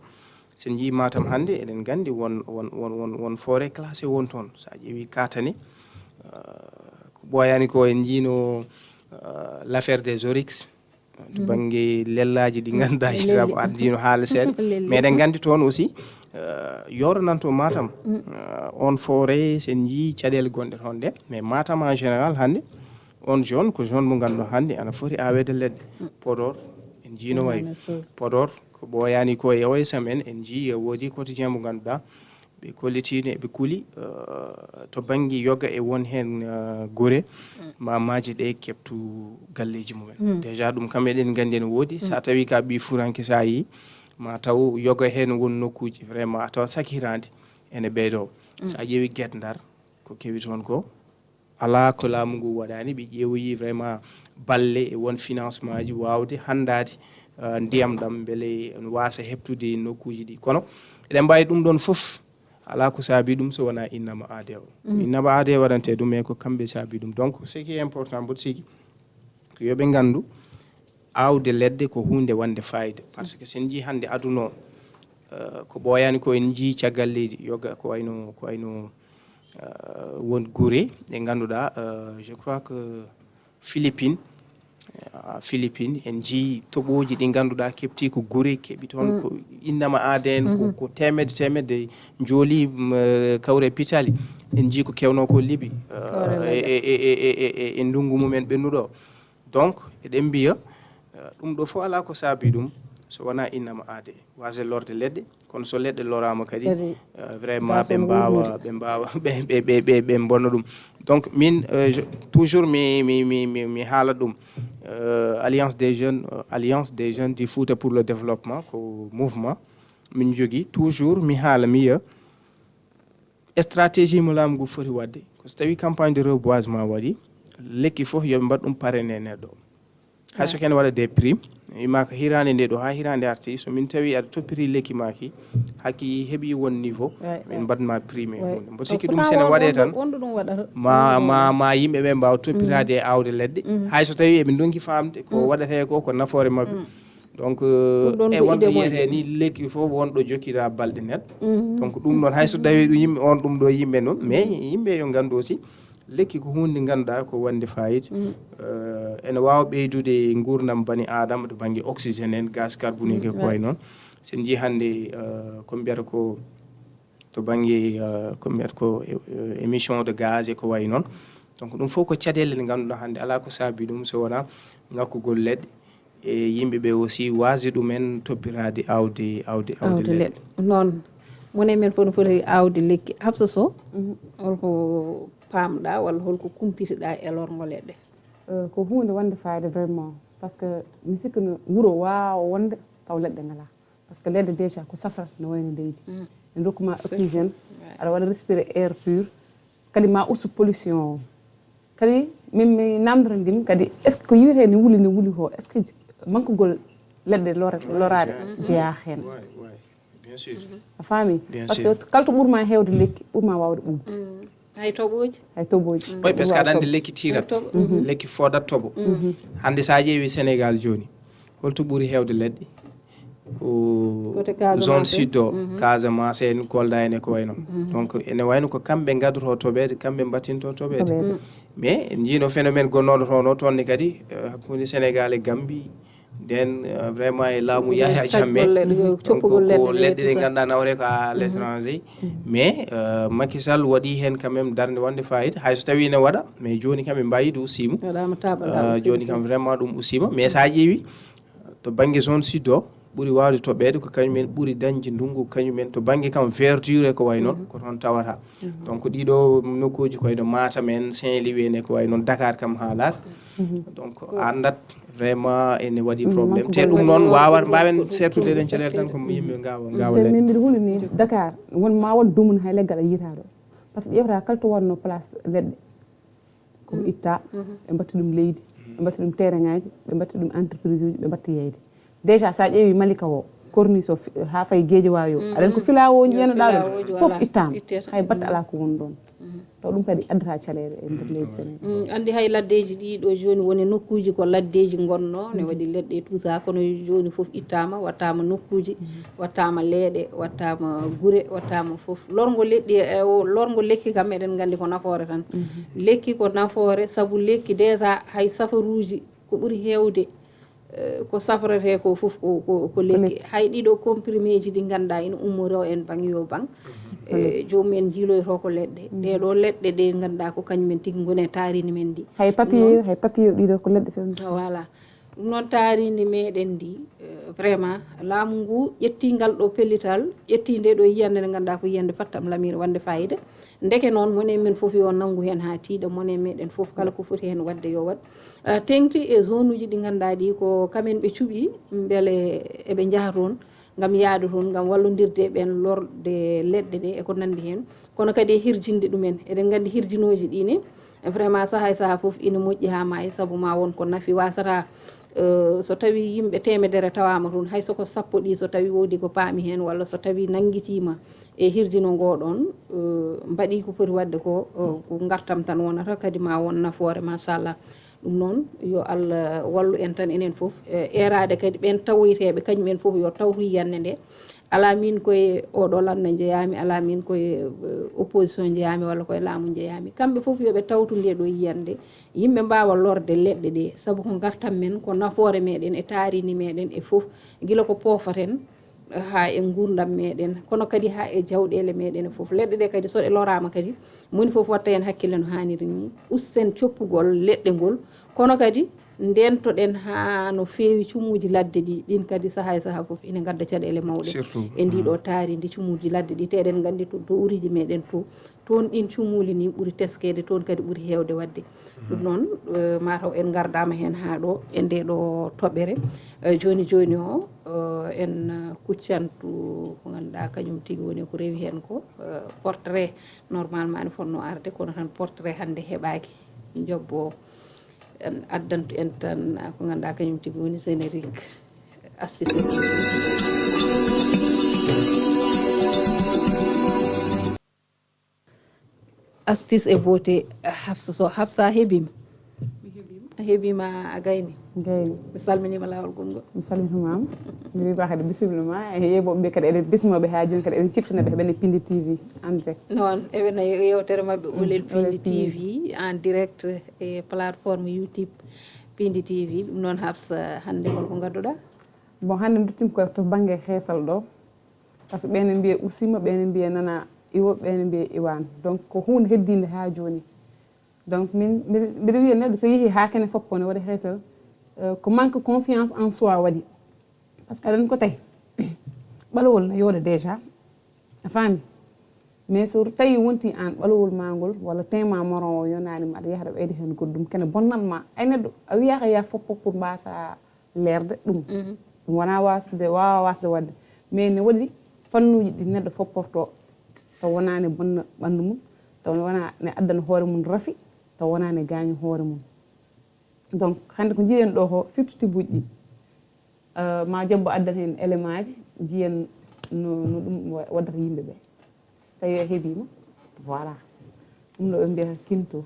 So en njii Matam hannde, eɗen nganndi won, won, won, won, won forêt classée won toon. So a ƴeewi Katane, eh, ko ɓooyaani ko en njiino, eh, l'affaire des oryx. To bannge lellaaji ɗi ngannduɗaa, mm, hitataa ko lelli. Addiino haala seeɗa. Lelli. Mais eɗen nganndi toon aussi, eh, yooro nan to Matam. Mm. Eh, on forêt, so en njii caɗeele gonɗe toon ɗe. Mais Matam en général hannde, on zone ko zone mo ngannduɗaa hannde ana foti aaweede leɗɗe. Mm. Podor, en njiino wayi. Même chose. Podor, ko ɓooyaani ko e O S M en, en njii e woodi quotidien mo ngannduɗaa, ɓe kollitiino eɓe kuli, eh, to bannge yoga e won heen, eh, gure, ma maaje ɗe keɓtu galleeji mumen. Mm. Déjà ɗum kam eɗen nganndi ene woodi. So a tawi ka ɓii furanke so a yii, ma taw yoga heen won nokkuuji vraiment a tawa saki hiraande ene ɓeydoo. Mm. So a ƴeewi Guet Ndar, ko kewi toon ko, alaa ko laamu ngu waɗaani, ɓe ƴeewoyi vraiment balle e won financement ji waawde hanndaade, eh, ndiyam ɗam mbele en waasa heɓtude nokkuuji ɗi. Kono eɗen mbaawi ɗum ɗoon fof, alaa ko saabi ɗum so wonaa innama aade o. Ko innama aade waɗantee ɗum e ko kamɓe saabi ɗum. Donc, ce qui est important, mboɗo siki, ko yo ɓe nganndu, aawde leɗɗe ko huunde wonde fayida. Par ce que so en njii hannde aduna o, eh, ko ɓooyaani ko en njii caggal leydi, yoga ko wayno, ko wayno, eh, won gure ɗe ngannduɗaa, eh, je crois que Philippines, eh, Philippines, en njii toɓooji ɗi ngannduɗaa keɓti ko gure keɓi toon, ko innama aade en, ko, ko teemedde, teemedde njooli, mm, eh, kawre pitali. En njii ko kewnoo ko Libi, eh, e, e, e, e, e, e ndunngu mumen ɓennuɗo o. Donc, eɗen mbiya, eh, ɗum ɗo fof alaa ko saabi ɗum, so wonaa innama aade. Waasde lorde leɗɗe, kono so leɗɗe loraama kadi, kadi, eh, vraiment, ɓe mbaawa, ɓe mbaawa, ɓe, ɓe, ɓe, ɓe, ɓe mbonna ɗum. Donc, min, eh, je, toujours mi, mi, mi, mi, mi haala ɗum. Eh, Alliance des jeunes, eh, Alliance des jeunes du Fouta pour le développement, ko mouvement min njogii. Toujours mi haala, mi wiya, stratégie mo laamu ngu foti waɗde, ko so tawii campagne de reboisement waɗi, lekki fof yo ɓe mbaɗ ɗum parrainé neɗɗo. Hay so ken waɗa des primes, wiima ko hiraande nde ɗo, haa hiraande arti, so min tawi aɗa toppiri lekki maaki, hakke heɓi won niveau, min mbaɗma prime e huunde. Mboɗo sikki ɗum sene waɗe tan, ma, ma, ma yimɓe ɓe mbaawa toppiraade e aawde leɗɗe. Hay so tawi eɓe ndonki faamde ko waɗatee ko, ko nafoore maɓɓe. Donc, eh, e wonɗo yiyetee ni lekki fof wonɗo jokkita balɗe neɗɗo. Donc, ɗum ɗon hay so tawi ɗum yimɓe on, ɗum ɗo yimɓe noon, mais yimɓe yo nganndu aussi, lekki ko huunde ngannduɗaa ko wonde fayida. Eh, ene waawa ɓeydude nguurndam bani Aadama to bannge oxygène en, gaz carbonique e ko wayi noon. Sen njii hannde, eh, ko mbiyata ko to bannge, eh, ko mbiyata ko, eh, émission de gaz e ko wayi noon. Donc, ɗum fof ko caɗeele ɗe ngannduɗaa hannde alaa ko saabi ɗum so wonaa ŋakkugol leɗɗe e yimɓe ɓe aussi waasde ɗumen toppiraade aawde, aawde, aawde Aawde leɗɗe. leɗɗe. Noon, moni men fof no foti aawde lekki. Habsa Sow, holko paamɗaa walla holko kumpitiɗaa e lorgo leɗɗe? Eh, ko huunde wonde fayida vraiment. Parce que mi sikki no wuro waawa wonde taw leɗɗe ngalaa. Parce que leɗɗe déjà ko safara no wayno leydi. Mm. Ene rokku ma C'est oxygène, vrai. Ouais. Aɗa waɗa respirer air pur. Kadi ma ustu pollution o. Kadi min mi namdorindimi kadi, est-ce que ko yiwete ni wuli, ni wuli ko, est-ce que mankugol leɗɗe lore-, loraade jeyaa heen? Ouais, ouais, bien sûr. A faami? Bien Parce sûr. que kala to ɓurma heewde lekki, ɓurma waawde ɓuuɓde. Mm. Hay toɓooji. Hay toɓooji. Oui, parce que aɗa anndi lekki tiirat. Hay toɓo. Mhm. Lekki foodat toɓo. Mhm. Hannde so a ƴeewi Sénégal jooni, holto ɓuri heewde leɗɗe? Ko Côté Casamance zone en. sud o, Mhm. Casamance en, Kolda en e ko wayi noon. Mhm. Donc, ene wayno ko kamɓe ngadotoo toɓeede, kamɓe mbattinto toɓeede. Toɓeede. Mm. Mais en njiino phénomène gonnooɗo toon o, toon ne kadi, eh, hakkunde Sénégal e Gambie, nden, eh, vraiment e laamu Nden Yahya Jammeh. Saƴgol leɗɗe, yo Donc, coppugol ko leɗɗe ɗe, leɗɗe ɗe tout ça. ngannduɗaa nawre ko à Mhm. l'étranger. Mhm. Mais, eh, Macky Sall waɗi heen quand même darnde wonde fayida, hay so tawii ne waɗa, mais jooni kam ɓe mbayi ɗum ustiima. Waɗaama taaɓal Eh, aussi. jooni kam vraiment ɗum ustiima. Mais so a ƴeewi, to bannge zone sud o, ɓuri waawde toɓeede ko kañum en ɓuri dañde ndunngu, kañum en to bannge kam verdure e ko wayi noon, Mhm. ko toon tawata. Mhm. Donc, ɗiɗo nokkuuji ko wayno Matam en, Saint-Louis en e ko wayi noon, Dakar kam haalaaka. Mhm. Donc, Ko a anndat vraiment ene waɗi Mhm, problème. Te ɗum noon, waawar, mbaawen seetude eɗen caɗeele tan ko yimɓe ngaawa, ngaawa Te leɗɗe. min mbiɗa huli ni Dakar, won ma won dumun hay leggal a yiyataa ɗo. Parce que ƴeewata kala to wonno place leɗɗe. Ko Mm. itta, Mhm. ɓe mbatta ɗum leydi, ɓe mbatta ɗum terrain ŋaaji, ɓe mbatta ɗum entreprise uji, ɓe mbatta yeeyde. Déjà, so a ƴeewi Malika o, corniche o, fi-, haa fayi Guédiawaye o. Mm, Aɗa anndi ko mm. filawooji Yo yennoɗaa ɗon, filawooji fof wala. ittaama. Ittete Hay batte ɗum. alaa ko woni ɗon. Mhm. Taw ɗum kadi addata caɗeele e nder leydi Sénégal. Mm, anndi hay laddeeji ɗi ɗo jooni woni nokkuuji ko laddeeji ngonno, ne Mhm. waɗi leɗɗe e tout ça, kono jooni fof ittaama, wattaama nokkuuji, Mhm. wattaama leeɗe, wattaama gure, wattaama fof. Lorgo leɗɗi e o, lorgo lekki kam eɗen nganndi ko nafoore tan. Mhm. Lekki ko nafoore, sabu lekki déjà hay safaruuji ko ɓuri heewde, eh, ko safretee ko fof ko, ko, ko lekki. lekki. Hay ɗiɗo comprimé ji ɗi ngannduɗaa ina ummoroo en baŋ yo baŋ. Mhm. Eh, joomum en njiiloytoo ko leɗɗe. Mhm. Ɗee ɗoo leɗɗe ɗe ngannduɗaa ko kañum en tigi ngoni e taariindi men ndi. Hay papier, Noon. hay papier ɗiɗo ko leɗɗe feewni. Voilà. Ɗum noon taariindi meɗen ndi, eh, vraiment, laamu ngu ƴetti ngal ɗo pellital, ƴetti nde ɗo yiyannde nde ngannduɗaa ko yiyannde fattam lamiire wonde fayida. Ndeke noon, moni men fof yo nanngu heen haa tiiɗa, moni meɗen fof kala ko foti heen waɗde yo waɗ. Eh, teŋti e zone uji ɗi ngannduɗaa ɗi ko kamen ɓe cuɓi, mbele eɓe njaha toon ngam yahde toon, ngam wallondirde e ɓeen lorɗe leɗɗe ɗe e ko nanndi heen. Kono kadi e hirjinde ɗumen. Eɗen nganndi hirjinooji ɗi ne, vraiment, sahaa e sahaa fof ina moƴƴi haa maayi, sabu ma won ko nafi. Wasata, eh, so tawii yimɓe teemedere tawaama toon, hay so ko sappo ɗi, so tawii woodi ko paami heen, walla so tawii nanngitiima e hirjino ngoo ɗoon, eh, mbaɗii ko foti waɗde ko, eh, ko ngartam tan wonata, kadi ma won nafoore, machallah. Ɗum noon, yo Allah wallu en tan enen fof, eh, eeraade kadi ɓeen tawoyteeɓe, kañum en fof yo tawtu yiyannde nde. Alaa miin koye oɗo lannda njeyaami, alaa miin koye, eh, opposition njeyaami walla koye laamu njeyaami. Kamɓe fof yo ɓe tawtu nde ɗo yiyannde, yimɓe mbaawa lorde leɗɗe ɗe, sabu ko ngartam men, ko nafoore meɗen e taariindi meɗen e fof, gila ko poofaten, haa e nguurndam meɗen, kono kadi haa e jawɗeele meɗen e fof. Leɗɗe ɗe kadi, so ɗe loraama kadi, moni fof watta heen hakkille no haaniri ni, usten coppugol leɗɗe ngol, kono kadi ndentoɗen haa no feewi cumuuji ladde ɗi, ɗin kadi sahaa e sahaa fof ina ngadda caɗeele mawɗe Surtout, e ndi ɗo taariindi cumuuji ladde ɗi. Te eɗen nganndi to dowriiji meɗen to, toon ɗin cumuuli ni ɓuri teskeede, toon kadi ɓuri heewde waɗde. Ɗum noon, eh, mataw en ngardaama heen haa ɗo e nde ɗo toɓɓere. Eh, jooni jooni o, eh, en, eh, kuccantu ko ngannduɗaa kañum tigi woni ko rewi heen ko, eh, portrait. Normalement ne fotno arde, kono tan portrait hannde heɓaaki. Njobbo en addantu en tan, eh, ko ngannduɗaa kañum tigi woni générique. Astuce. Astuce e beauté, Habsa Sow. Habsa, a heɓiima? Mi heɓiima. A heɓiima, a gayni? Gayni. Mi salminiima laawol gomngol. Mi salminiima. Mi wiima kadi bisimilla ma, e yeeɓooɓe ɓe kadi eɗen bismooɓe haa jooni kadi eɗen ciftina ɓe heɓene Pindi T V en direct. Noon, eɓene yeewtere maɓɓe Oolel Oolel Pindi Pindi. T V en direct e plateforme YouTube Pindi T V. Ɗum noon, Habsa, hannde holko ngadduɗaa? Bon, hannde nduttim ko to bannge heesal ɗo, parce que ɓeene mbiya usima, ɓeene mbiya nana iwo, ɓeene mbiya iwan. Donc ko huunde heddiinde haa jooni. Donc min mbiɗa mbiɗa wiya neɗɗo so yehi haa kene foppo ne waɗa heesal, euh, ko manque confiance en soi waɗi. Parce que aɗan ko tawi ɓalowol ne yooɗa déjà, a faami. Mais so tawi wonti aan ɓalowol ma ngol walla teint ma marron o yonaani ma, aɗa yaha aɗa ɓeyda heen goɗɗum, kene bonnan ma. Ay neɗɗo, a wiyaaka ya foppo pour mbaasa leerde ɗum. Ɗum wona wasde, waawa wasde waɗde. Mais ne waɗi fannuuji ɗi neɗɗo fopporto, taw wona ne bonna ɓanndu mum, taw wona ne addana hoore mum rafi, taw wona ne gaañi hoore mum. Donc hannde ko njiɗen ɗo ko surtout tibbuji ɗi, euh, ma jobbo addan heen élément ji, njiyen no no ɗum wa- waddata yimɓe ɓe. So tawi a heɓima, voilà. Ɗum ɗo ɓe mbiyata kinto.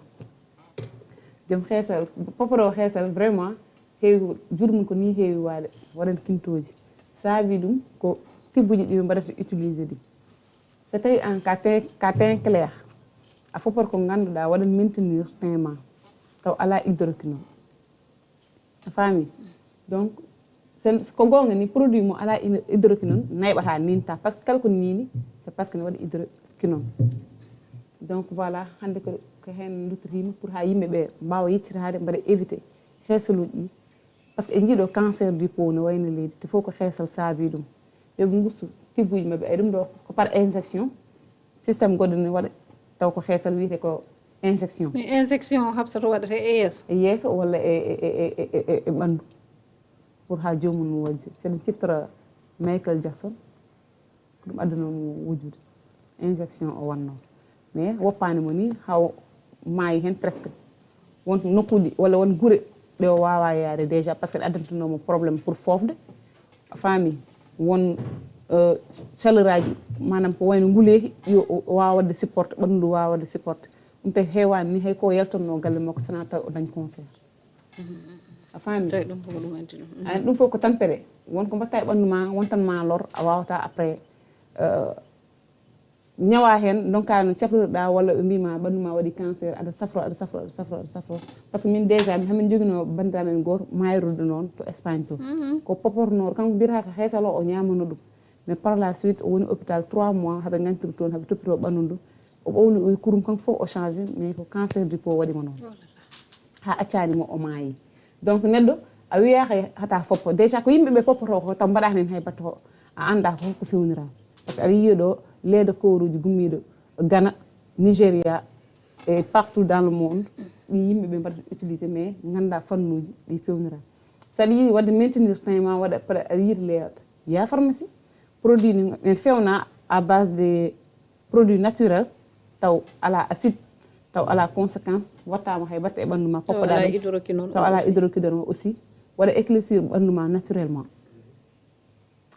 Joom heesal, poporo heesal vraiment heewi, juuɗe mum ko ni heewi waade, waɗan kintoji. Saabi ɗum ko tibbuji ɗi ɓe mbaɗata utilisé ɗi. So tawi aan ka teint, ka teint clair, a foppata ko ngannduɗaa waɗan maintenir teint ma, taw alaa hydroquinone. A faami? Donc sen- ko goonga ni, produit mo alaa hydroquinone nayɓata, ninta, parce que kala ko nini c'est parce que ne waɗi hydroquinone. Donc voilà, hannde ko ko heen nduttotiimi pour haa yimɓe ɓe mbaawa yeccitaade, mbaɗa évité heesaluuji ɗi. Parce que en njiiɗo cancer du peau no wayno leydi, te fof ko heesal saabi ɗum. Ɓe ɓe ngustu tibbuji maɓɓe, ay ɗum ɗo ko par injection. Système goɗɗo ne waɗa taw ko heesal wiyete ko injection. Mais injection o habsata waɗata e yeeso? E yeeso walla e e e e e e ɓanndu, pour haa joomum no wojja. Seɗen ciftora Michael Jackson, ko ɗum addanoo mo wujjude, injection o wannoo. Mais woppaani mo ni, haw maayi heen presque. Won nokkuuji walla won gure ɗe o waawaa yaade déjà, parce que ɗe addantunoo mo problème pour foofde. A faami? Won euh, chaleur aji, maanaam ko wayno nguleeki, yo o- o waawa waɗde supporte, ɓanndu ndu waawa waɗde supporte. Ɗum tawi heewaani ni, hay ko yaltonnoo galle makko sana taw o dañ cancer. A faami? Tawi ɗum fof ko ɗum addi ɗum. Ayi, ɗum fof ko tampere. Won ko mbaɗta e ɓanndu ma, wontan ma lor, a waawata après euh, ñawa heen, ndonka no cafrirɗa walla ɓe mbima ɓanndu ma waɗi cancer, aɗa safro, aɗa safro, aɗa safro, aɗa safro. Parce que min déjà, hamin joginoo banndiraaɓe men gooto maayruɗo noon to Espagne to. Ko popornooɗo, kanko mbiyata ko heesal o, o ñaamano ɗum. Mais par la suite o woni hôpital trois mois, haɓe ngantiri toon, haɓe toppitoo ɓanndu ndu. O ɓawli, o yi kurum, kanko fof o changé, mais ko cancer du peau waɗi mo noon. Haa accaani mo, o maayi. Donc neɗɗo, a wiyaaka hata foppo. Déjà ko yimɓe ɓe poppoto ko, taw mbaɗaaka heen hay batte ko, a anndaa ko holko fewnira. Parce que aɗa yiya ɗo leeda kooruuji gummiiɗo Ghana, Nigeria, e partout dans le monde, ɗi yimɓe ɓe mbaɗata utilisé, mais nganndaa fannuuji ɗi fewnira. So aɗa yiɗi waɗde maintenir teint ma, waɗa aɗa yiɗi leeɗa, yaa pharmacie. Produit ni en fewna à base de produit naturel, taw alaa acide, taw alaa conséquence, wattaama hay batte e ɓanndu ma, taw alaa poppoɗaa ɗum, hydroquinone taw o alaa aussi. Hydroquinone o aussi, waɗa éclaircir ɓanndu ma naturellement.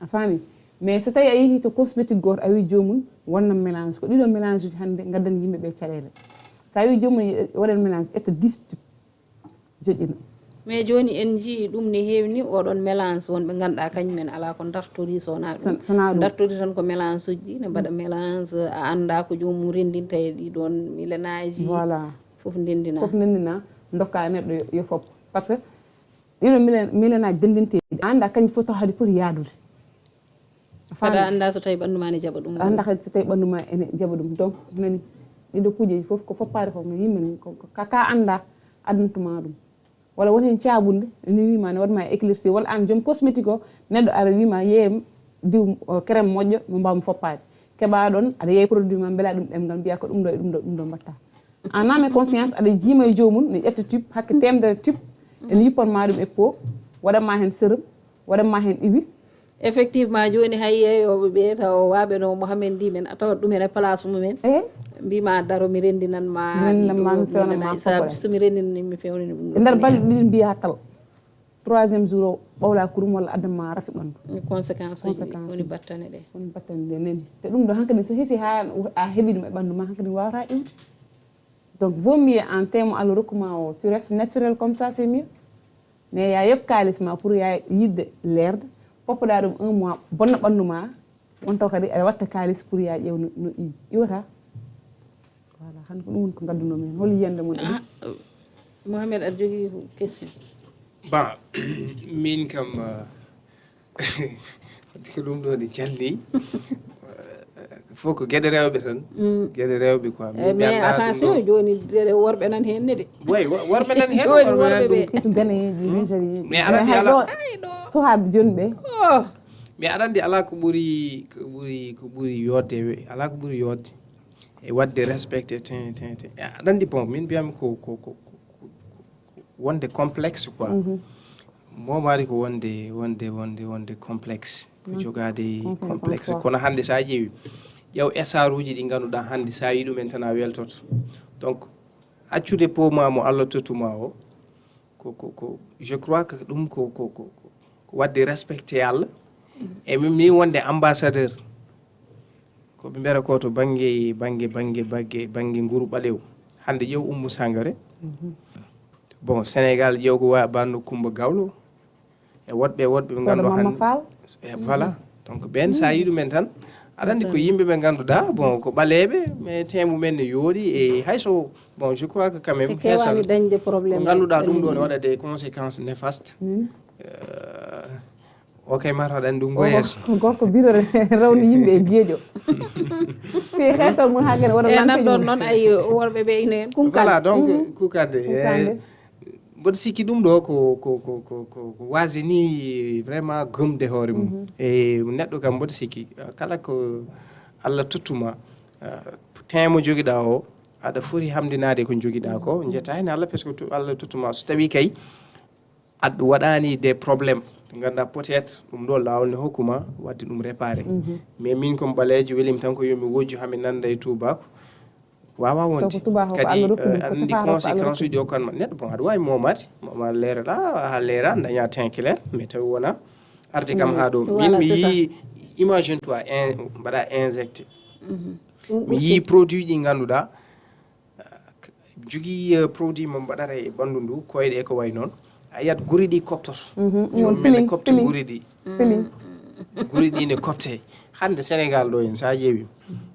A faami? Mais so tawi a yehi to cosmétique gooto, a wi joomum wonna mélange, ko ɗiɗo mélange uji hannde ngaddani yimɓe ɓe caɗeele. So a wi joomum waɗen mélange, ƴetta dix tube, joƴƴina. Mais jooni en njii ɗum ne heewi ni, oɗon mélange wonɓe ngannduɗaa kañum en alaa ko dartori, so wonaa ɗum. Son- sonaa ɗum. Dartori tan ko mélange uji ɗi ne mbaɗa mélange, a anndaa ko joomum renndinta e ɗi ɗoon milenaji. Voilà. Fof ndenndina. Fof ndenndina, ndokka neɗɗo yo- yo foppo. Parce que ɗiɗo milen- milenaji denndinteeɗi, a anndaa kañum fof to haɗi poti yaadude. A faami? Kadi a anndaa so tawi ɓanndu ma ne jaɓa ɗum. A anndaa kadi so tawi ɓanndu ma ene jaɓa ɗum. Donc nani, ɗiɗo kuujeji fof ko foppaade ko, no yimɓe ni, ko ko- ka ka anndaa addantuma ɗum. Walla won heen caabunnde, ni wima ne waɗma éclairci, walla aan joom cosmétique o, neɗɗo ara wima yeeyam diw, o, crème moƴƴo mo mbaawmi foppaade. Keɓa ɗoon, aɗa yeeya produit ma, mbela ɗum ɗemngal, mbiya ko ɗum ɗo e ɗum ɗo, ɗum ɗo mbaɗta. En âme et conscience, aɗa jiima e joomum, ne ƴetta tube, hakke teemedere tube, ene yippan ma ɗum e pot, waɗan ma heen sérum, waɗan ma heen huile. Effectivement, jooni hay yeeyooɓe ɓe taw waaɓe no Mohamed ndi men, a tawat ɗumen e place mumen. Eyi. Mbima daro mi renndinan ma. Mi renndinan ma, mi fewnana ma. Sabu so mi renndinii mi fewnani ɗum. E nder balɗe ɗiɗi mbiya tal. Troisième jour o ɓawla kurum walla addan ma rafi ɓanndu. Conséquence uji. Conséquence woni uji. Battane ɗe. Woni battane ɗe nani. Te ɗum ɗo hankadi so hesi ha a heɓi ɗum e ɓanndu ma, hankadi wawata iwde. Donc vaut mieux en terme Allah rokku ma o, tu restes naturel comme ça, c'est mieux. Mais ya yoɓ kaalis ma pour ya yiɗde leerde, poppoɗa ɗum un mois, bonna ɓanndu ma, on taw kadi aɗa watta kaalis pour ya ƴeew no, no iwi. Iwata. Voilà, hannde ko ɗum woni ko ngaddunomi heen. Hol yiyannde mon, Edy? Ah, Mohamed, aɗa jogii question? Ba, min kam, uh, Ko ɗum ɗo ɗi calli. Fof ko geɗe rewɓe tan. Geɗe rewɓe quoi. Min mi mais anndaa ɗum attention ɗo. Joni deɗe worɓe nan henne de. Way wo- worɓe nan heen Joni worɓe nan worɓe ɗum. Ɓe. Surtout Ghanéen ji Nigérie. Mais aɗa anndi alaa- Sohaaɓe jooni ɓe. Oh. Mais aɗa anndi alaa ko ɓuri ko ɓuri ko ɓuri yooɗde, alaa ko ɓuri yooɗde e waɗde respecté ten ten ten. Aɗa anndi bon, min mbiyami ko ko ko ko- wonde complexe quoi. Moomaari ko wonde wonde wonde wonde complexe, ko jogaade complexe. Kono hannde so a ƴeewi, ƴeew S R uji ɗi ngannduɗaa hannde so a yi ɗumen tan a weltoto. Donc accude poma mo Allah tottuma o, ko ko ko je crois que ɗum ko ko ko ko waɗde respecté Allah. E min min wonde ambassadeur, ko ɓe mbiyata ko to bannge bannge bannge bannge bannge nguru ɓalew. Hannde ƴeew Oumou Sangaré. Bon, Sénégal, ƴeew ko wawi banno Coumba Gawlo e woɗɓe woɗɓe ɓe gandu Mama hannde Fall. E voilà. Donc ɓen sa yi ɗumen tan, aɗa anndi ko yimɓe ɓe ngannduɗaa bon ko ɓaleeɓe, mais teint mumen ne yooɗi. E hayso bon, je crois que quand même Te keewani dañde ko problème. ngannduɗaa ɗum ɗo ne waɗa des conséquences néfastes. Euh, o kay mata waɗan ɗum go yeeso. Gorko birore rawni yimɓe e geeƴo. Fi heesal mum haa gene waɗa E lampe nan ɗon ɗum. Noon ay worɓe ɓe ine en kunkande. Voilà, donc kunkande. Kunkande. Mboɗo sikki ɗum ɗo ko ko ko ko ko ko wasini vraiment gomde hoore mum. E neɗɗo kam mboɗo sikki, kala ko Allah tottuma, teint mo jogiɗa o, aɗa foti hamdinade ko jogiɗa ko, jetta hen Allah, parce que to Allah tottuma, so tawi kay aɗa waɗani des problèmes, ɗi ngannduɗaa peut-être ɗum ɗo laawol ne hokkuma wadde ɗum réparé. Mais min comme ɓaleejo, welimi tan ko yomi wojju hami nanda e tubako. Wawa wonde. Kadi aɗa anndi conséquence uji o kan neɗɗo, bon, aɗa wawi momade moma leeraɗa, ha leera daña teint clair, mais tawi wona arde kam ha ɗo. Min mi yi, imagine toi, mbaɗa injecté, mi yi produit ɗi ngannduɗaa jogii produit mo mbaɗata e ɓanndu ndu, koyɗe e ko way noon. A yiyat guri ɗi koptoto. Jooni min ne kopta guri ɗi. Guri ɗi ne kopte. Hannde Sénégal ɗo en, so a ƴeewi,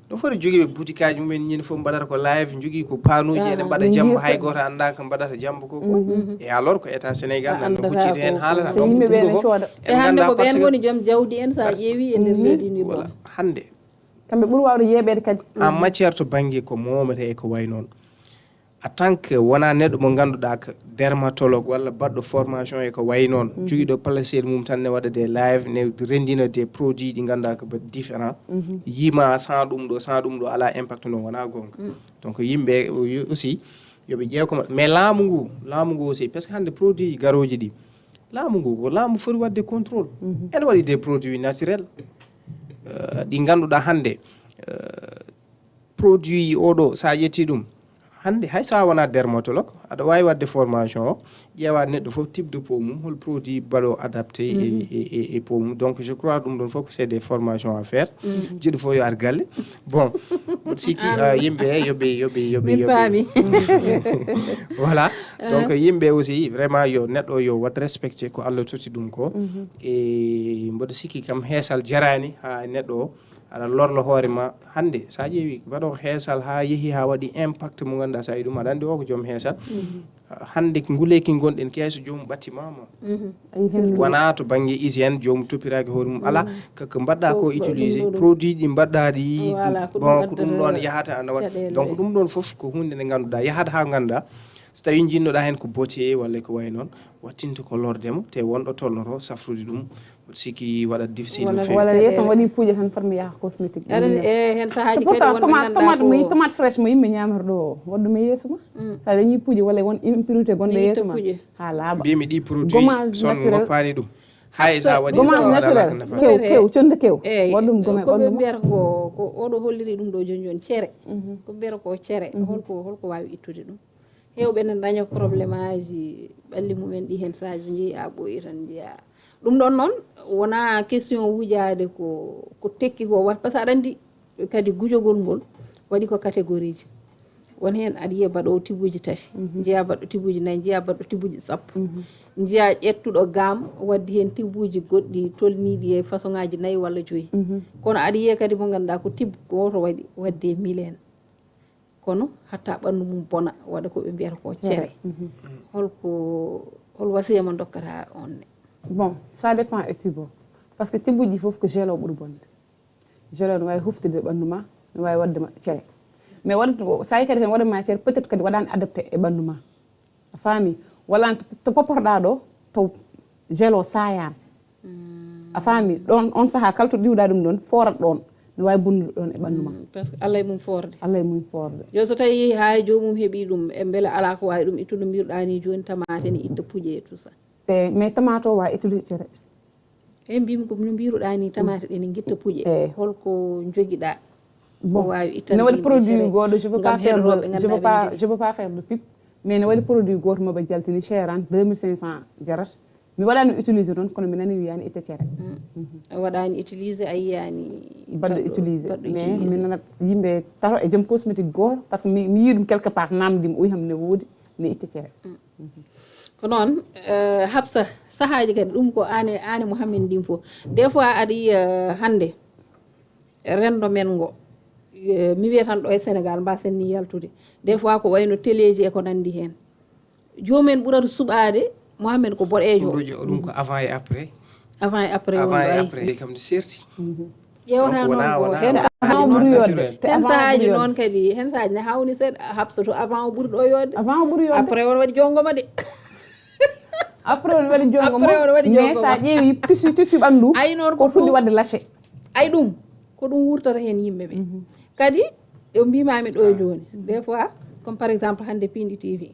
ɗo foti jogiiɓe butikaaji mumen, ñande fof mbaɗata ko live, jogii ko panuuji ene mbaɗa jambo, hay gooto anndaa ko mbaɗata jambo ko. E alors ko état Sénégal nan no hucciti heen haalata. Donc ɗum ɗo fof en nganndaa, ɓen ngoni joom jawdi en, so a ƴeewi e nder leydi ndi. Bon, hannde kamɓe ɓuri wawde yeeɓede kadi. En matière to bannge ko momete e ko way noon, en tant que wona neɗɗo mo ngannduɗaa ko dermatologue walla baɗɗo formation e ko way noon, jogiiɗo placel mum tan ne waɗa des live, ne renndina des produits ɗi ngannduɗaa ko ba différent. Yima sans ɗum ɗo, sans ɗum ɗo alaa impact, no wona goonga. Donc yimɓe aussi yoɓe ƴeew ko maɓɓe, mais laamu ngu, laamu ngu aussi, parce que hannde produit garooji ɗi, laamu ngu ko laamu foti waɗde contrôle. Ene waɗi des produits naturels ɗi ngannduɗaa hannde produit oɗo, so a ƴetti ɗum hannde, hay so a wona dermatologue, aɗa wawi waɗde formation o, ƴeewa neɗɗo fof type de peau mum, hol produit baɗo adapté e e e peau mum. Donc je crois ɗum ɗon fof ko c'est des formations à faire. Jiɗo fof yo ar galle. Bon, mboɗo sikki yimɓe yoɓe yoɓe yoɓe Min paami. Voilà. Donc yimɓe aussi vraiment yo neɗɗo yo waɗ respecté ko Allah totti ɗum ko. E mboɗo sikki kam heesal jarani ha neɗɗo o aɗa lorlo hoore ma. Hannde so a ƴeewi mbaɗo heesal ha yeehi ha waɗi impact mo ngannduɗaa, so a yi ɗum aɗa anndi o ko joom heesal. Hannde nguleyki ngonɗen keeso joomum ɓatti mama. Wona to bannge hygiène, joomum toppiraaki hoore mum, alaa ko ko mbaɗɗa ko utilisé, produit ɗi mbaɗɗa ɗi. Bon, ko ɗum ɗon yahata ana waɗa. Donc ɗum ɗon fof ko huunde nde ngannduɗaa yahata ha ngannduɗaa so tawi jinnoɗa heen ko bote walla ko wayi noon, wattinto ko lorde mo te wonɗo tolnoto safrude ɗum. Mboɗo sikki waɗat difficile no feewi. Walla yeeso mi waɗi puuƴe tan fot mi yaha cosmétique. Aɗa e heen sahaaji kadi wonɓe ngannduɗaa ko tomate mo tomate fraîche mo yimɓe ñaamata ɗo o, waɗɗo mi yeeso ma. Saɗa dañi puuƴe walla won impurité gonɗo yeeso ma ha laaɓa. Mbimi ɗi produit son goppani ɗum, hay sa waɗi gommage naturel, kew kew conde kew. Waɗ ɗum gome, ko ɓe mbiyata ko ko oɗo holliri ɗum ɗo joni joni cere. Ko mbiyata ko cere, holko holko wawi ittude ɗum? Heewɓe ne daña problème aji ɓalli mumen ɗi heen, so a njeyi a ɓooyi tan njeya. Ɗum ɗon noon wona question wujaade ko ko tekki ko wat, par ce que aɗa anndi kadi gujogol ngol waɗi ko catégorie ji. Won heen aɗa yiya baɗoowo tibuuji tati, njeya baɗɗo tibuuji nayi, njeya baɗɗo tibuuji sappo, njeya ƴettuɗo gaam waddi heen tibuuji goɗɗi tolniiɗi e façon ŋaaji nayi walla joyi. Kono aɗa yiya kadi mo ngannduɗaa ko tib gooto waɗi wadde mille heen. Kono hatta ɓanndu mum bona, waɗa ko ɓe mbiyata ko cere. Holko, hol wasiya mo ndokkata on ne? Bon, ça dépend e tibo. Parce que tibbuji fof ko gelo ɓuri bonde. Gelo no wawi huftude ɓandu ma, no wawi wadde ma cere. Mais waɗat sa yi kadi tan waɗat ma cere, peut-être kadi waɗani adapté e ɓandu ma. A faami? Walla an to poporɗa ɗo, taw gelo sayani. A faami? Ɗon on saaha kala to diwɗa ɗum ɗon, forat ɗon. No wawi bonnude ɗon e ɓandu ma. Parce que Allah e mum forde. Allah e mum forde. Yo so tawi yeehi ha e jomum heeɓi ɗum, e beele ala ko wawi ɗum ittude, no mbiruɗa ni joni, tamate ne itta puƴe e tout ça. E mais tamate o wawi ittude cere. Eyi, mbimi ko no mbiruɗa ni, tamate ɗe ne guitta puƴe. Holko joguiɗa? Bon, ne waɗi produit goɗɗo, je veux pas faire de, je veux pas, je veux pas faire de pub, mais ne waɗi produit goto moɓe jaltini, cher an, deux mille cinq cents jarat. Mi waɗani utilisé noon, kono mi nani wiyani itta cere. A waɗani utilisé, a yiyani baɗɗo utilisé. Mais mi nanat yimɓe tato e joom cosmétique goto, parce que mi yii ɗum quelque part, namdima, o wi ham ne woodi, ne itta cere. Ko noon, Hapsa, sahaaji kadi ɗum ko aan e aan e Mouhamed ndin fof. Des fois aɗa yiya hannde renndo men ngo, mi wiya tan ɗo e Sénégal mbasen ni yaltude. Des fois ko wayno téléji e ko nanndi heen. Joomum en ɓurata suɓaade Mouhamed ko boɗeejo. Ɗum ko avant et après. Avant et après. Avant et après kam ne serti. Ƴeewata noon ko hen. Avant ɓuri yodde. Hen sahaaji noon kadi, hen sahaaji ne hawni seeɗa. Hapsa to avant o ɓuri ɗo yodde. Avant o ɓuri yodde. Après on waɗi jongoma de. Après on waɗi jongoma. Après on waɗi jongoma. Mais sa ƴeewi tissu, tissu ɓandu, ay noon ko fuɗɗi waɗde lâché. Ay ɗum ko ɗum wurtata hen yimɓe ɓe. Kadi ɗo mbimami ɗo joni, des fois, comme par exemple hannde Pindi T V.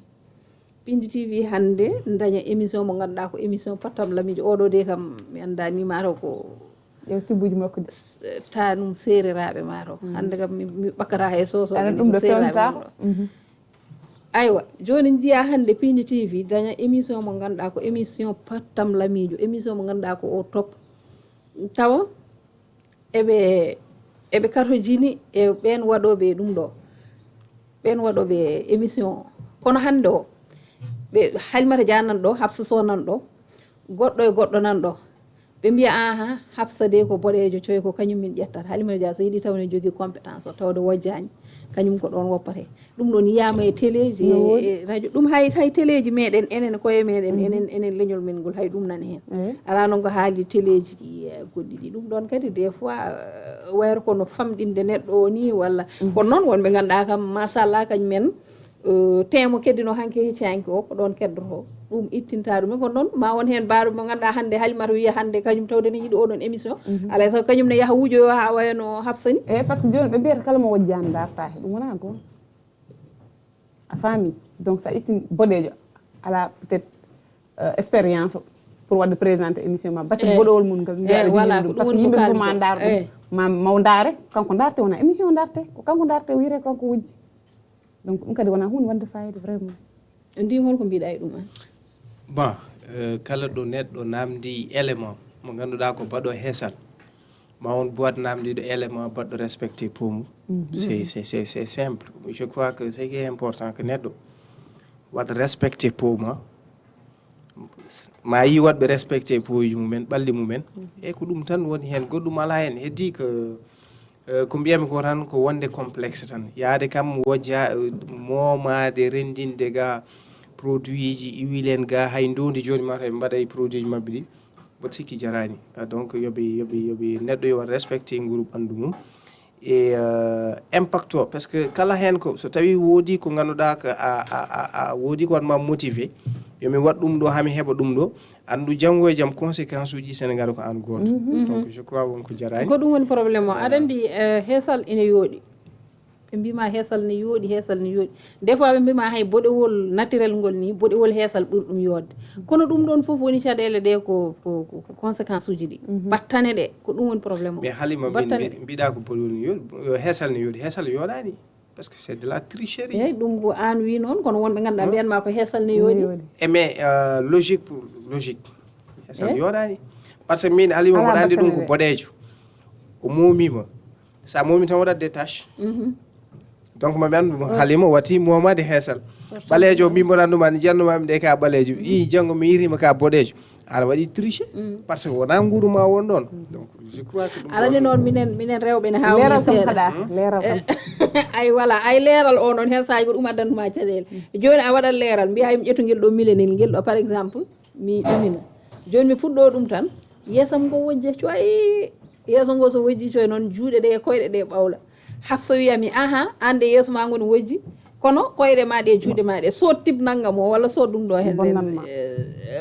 Pindi T V hannde daña émission mo ngannduɗaa ko émission pattam lamiijo. Oɗo de kam mi annda ni mataw ko ƴeew tibbuji makko ɗi. Tanum seereraaɓe mataw. Hannde kam mi ɓakkata hay soso. Ɗum ɗo fewnata. Mhm. Aywa, joni jiya hannde Pindi T V daña émission mo ngannduɗaa ko émission pattam lamiijo, émission mo ngannduɗaa ko au top. Tawa eɓe eɓe katojini e ɓen waɗoɓe ɗum ɗo, ɓen waɗoɓe émission o. Kono hannde o ɓe Halimata Dia nan ɗo, Hapsa Sow nan ɗo, goɗɗo e goɗɗo nan ɗo. Ɓe mbiya aha, Hapsa de ko boɗeejo coy, ko kañum min ƴettata. Halimata Dia so yiɗi taw ne jogii compétence o, tawde wojjaani, kañum ko ɗon woppate. Ɗum ɗon yiyama e téléji e radio. Ɗum hay hay téléji meɗen enen koye meɗen enen enen leñol men ngol hay ɗum nani hen. Ala noon ko haali téléji ɗi e goɗɗi ɗi. Ɗum ɗon kadi des fois wayro kono famɗinde neɗɗo o ni walla. Kono noon wonɓe ngannduɗaa kam machallah kañum en. Temo keddino hanke heccanki o ko ɗon keddoto ɗum ittinta ɗum. Kono noon ma won hen mbaɗo mo ngannduɗaa hannde Halimata wiya hannde kañum tawde ne yiɗi oɗon émission. Alay sago kañum ne yaha wujoyo ha wayano Hapsa ni. Eyyi, parce que joni ɓe mbiyata kala mo wojjani darta he, ɗum wona goonga. A faami? Donc sa ittini boɗeejo ala peut-être expérience pour wadde présenté émission ma, batte boɗowol mum ngal. Parce que yimɓe fof ma ndar ɗum. Ma maw ndare, kanko ndarte, wona émission ndarte, ko kanko ndarte wiyete kanko wujji. Donc ɗum kadi wona hunde wadde fayida vraiment. Ndi holko mbiɗa e ɗum an? Bon, kala ɗo neɗɗo namdi élément mo ngannduɗaa ko baɗo heesal, ma won boîte namdiɗo élément baɗɗo respecté pomu. C'est c'est c'est c'est simple. Je crois que ce qui est important que neɗɗo waɗa respecté pomu. Ma yi waɗɓe respecté poji mumen, ɓalli mumen. E ko ɗum tan woni hen, goɗɗum ala hen. Heddi ko ko mbiyami ko tan ko wonde complexe tan, yaade kam wojja, moomaade, renndinde ga produit ji, huile en ga, hay ndondi joni mataw ɓe mbaɗa e produit ji maɓɓe ɗi. Mboɗo sikki jarani. Donc yoɓe yoɓe yoɓe neɗɗo yo waɗ respecté nguru ɓandu mum. E impact o, parce que kala hen ko so tawi woodi ko ngannduɗaa ko a a a woodi ko waɗma motivé, yomi waɗ ɗum ɗo hami heɓa ɗum ɗo. Anndu janngo e jam conséquence uji Sénégal ko an gooto. Donc je crois won ko jarani. Ko ɗum woni problème o. Aɗa anndi heesal ene yooɗi. Ɓe mbima heesal ne yooɗi, heesal ne yooɗi. Des fois ɓe mbima hay boɗewol naturel ngol ni, boɗewol heesal ɓuri ɗum yoodde. Kono ɗum ɗon fof woni caɗeele ɗe ko ko ko conséquence uji ɗi. Battane ɗe ko ɗum woni problème o. Mais Halima, min mbiɗa ko boɗewol ne yooɗi, heesal ne yooɗi, heesal yooɗani. Parce que c'est de la tricherie. Eyyi, ɗum ko an wi noon, kono wonɓe ngannduɗaa mbiyanma ko heesal ne yooɗi. E mais logique pour logique, heesal yooɗani. Parce que min Halima mboɗo anndi ɗum ko boɗeejo. O moomima. Sa moomi tan waɗat des taches. Donc mami anndu Halima wati moomade heesal. Ɓaleejo min mboɗo annduma ni jannumami ɗe ka ɓaleejo. I janngo mi yirima ka boɗeejo. Aɗa waɗi triché. Parce que wona nguru ma won ɗon. Donc je crois que ɗum alani noon minen minen rewɓe ne hawni seeɗa. Ay wala ay leeral o noon hen saaji ko ɗum addantuma caɗeele. Joni a waɗat leeral mbiya hay mi ƴettu ngel ɗo milenel ngel ɗo par exemple mi ɗumina. Joni mi fuɗɗo ɗum tan. Yeesam ngo wojja coy. Yeeso ngo so wojji coy noon, juuɗe ɗe e koyɗe ɗe ɓawla. Hafsa wiyami, aha, an de yeeso ma ngo no wojji, kono koyɗe ma ɗe, juuɗe ma ɗe, sood tib nanngam o walla sood ɗum ɗo heen,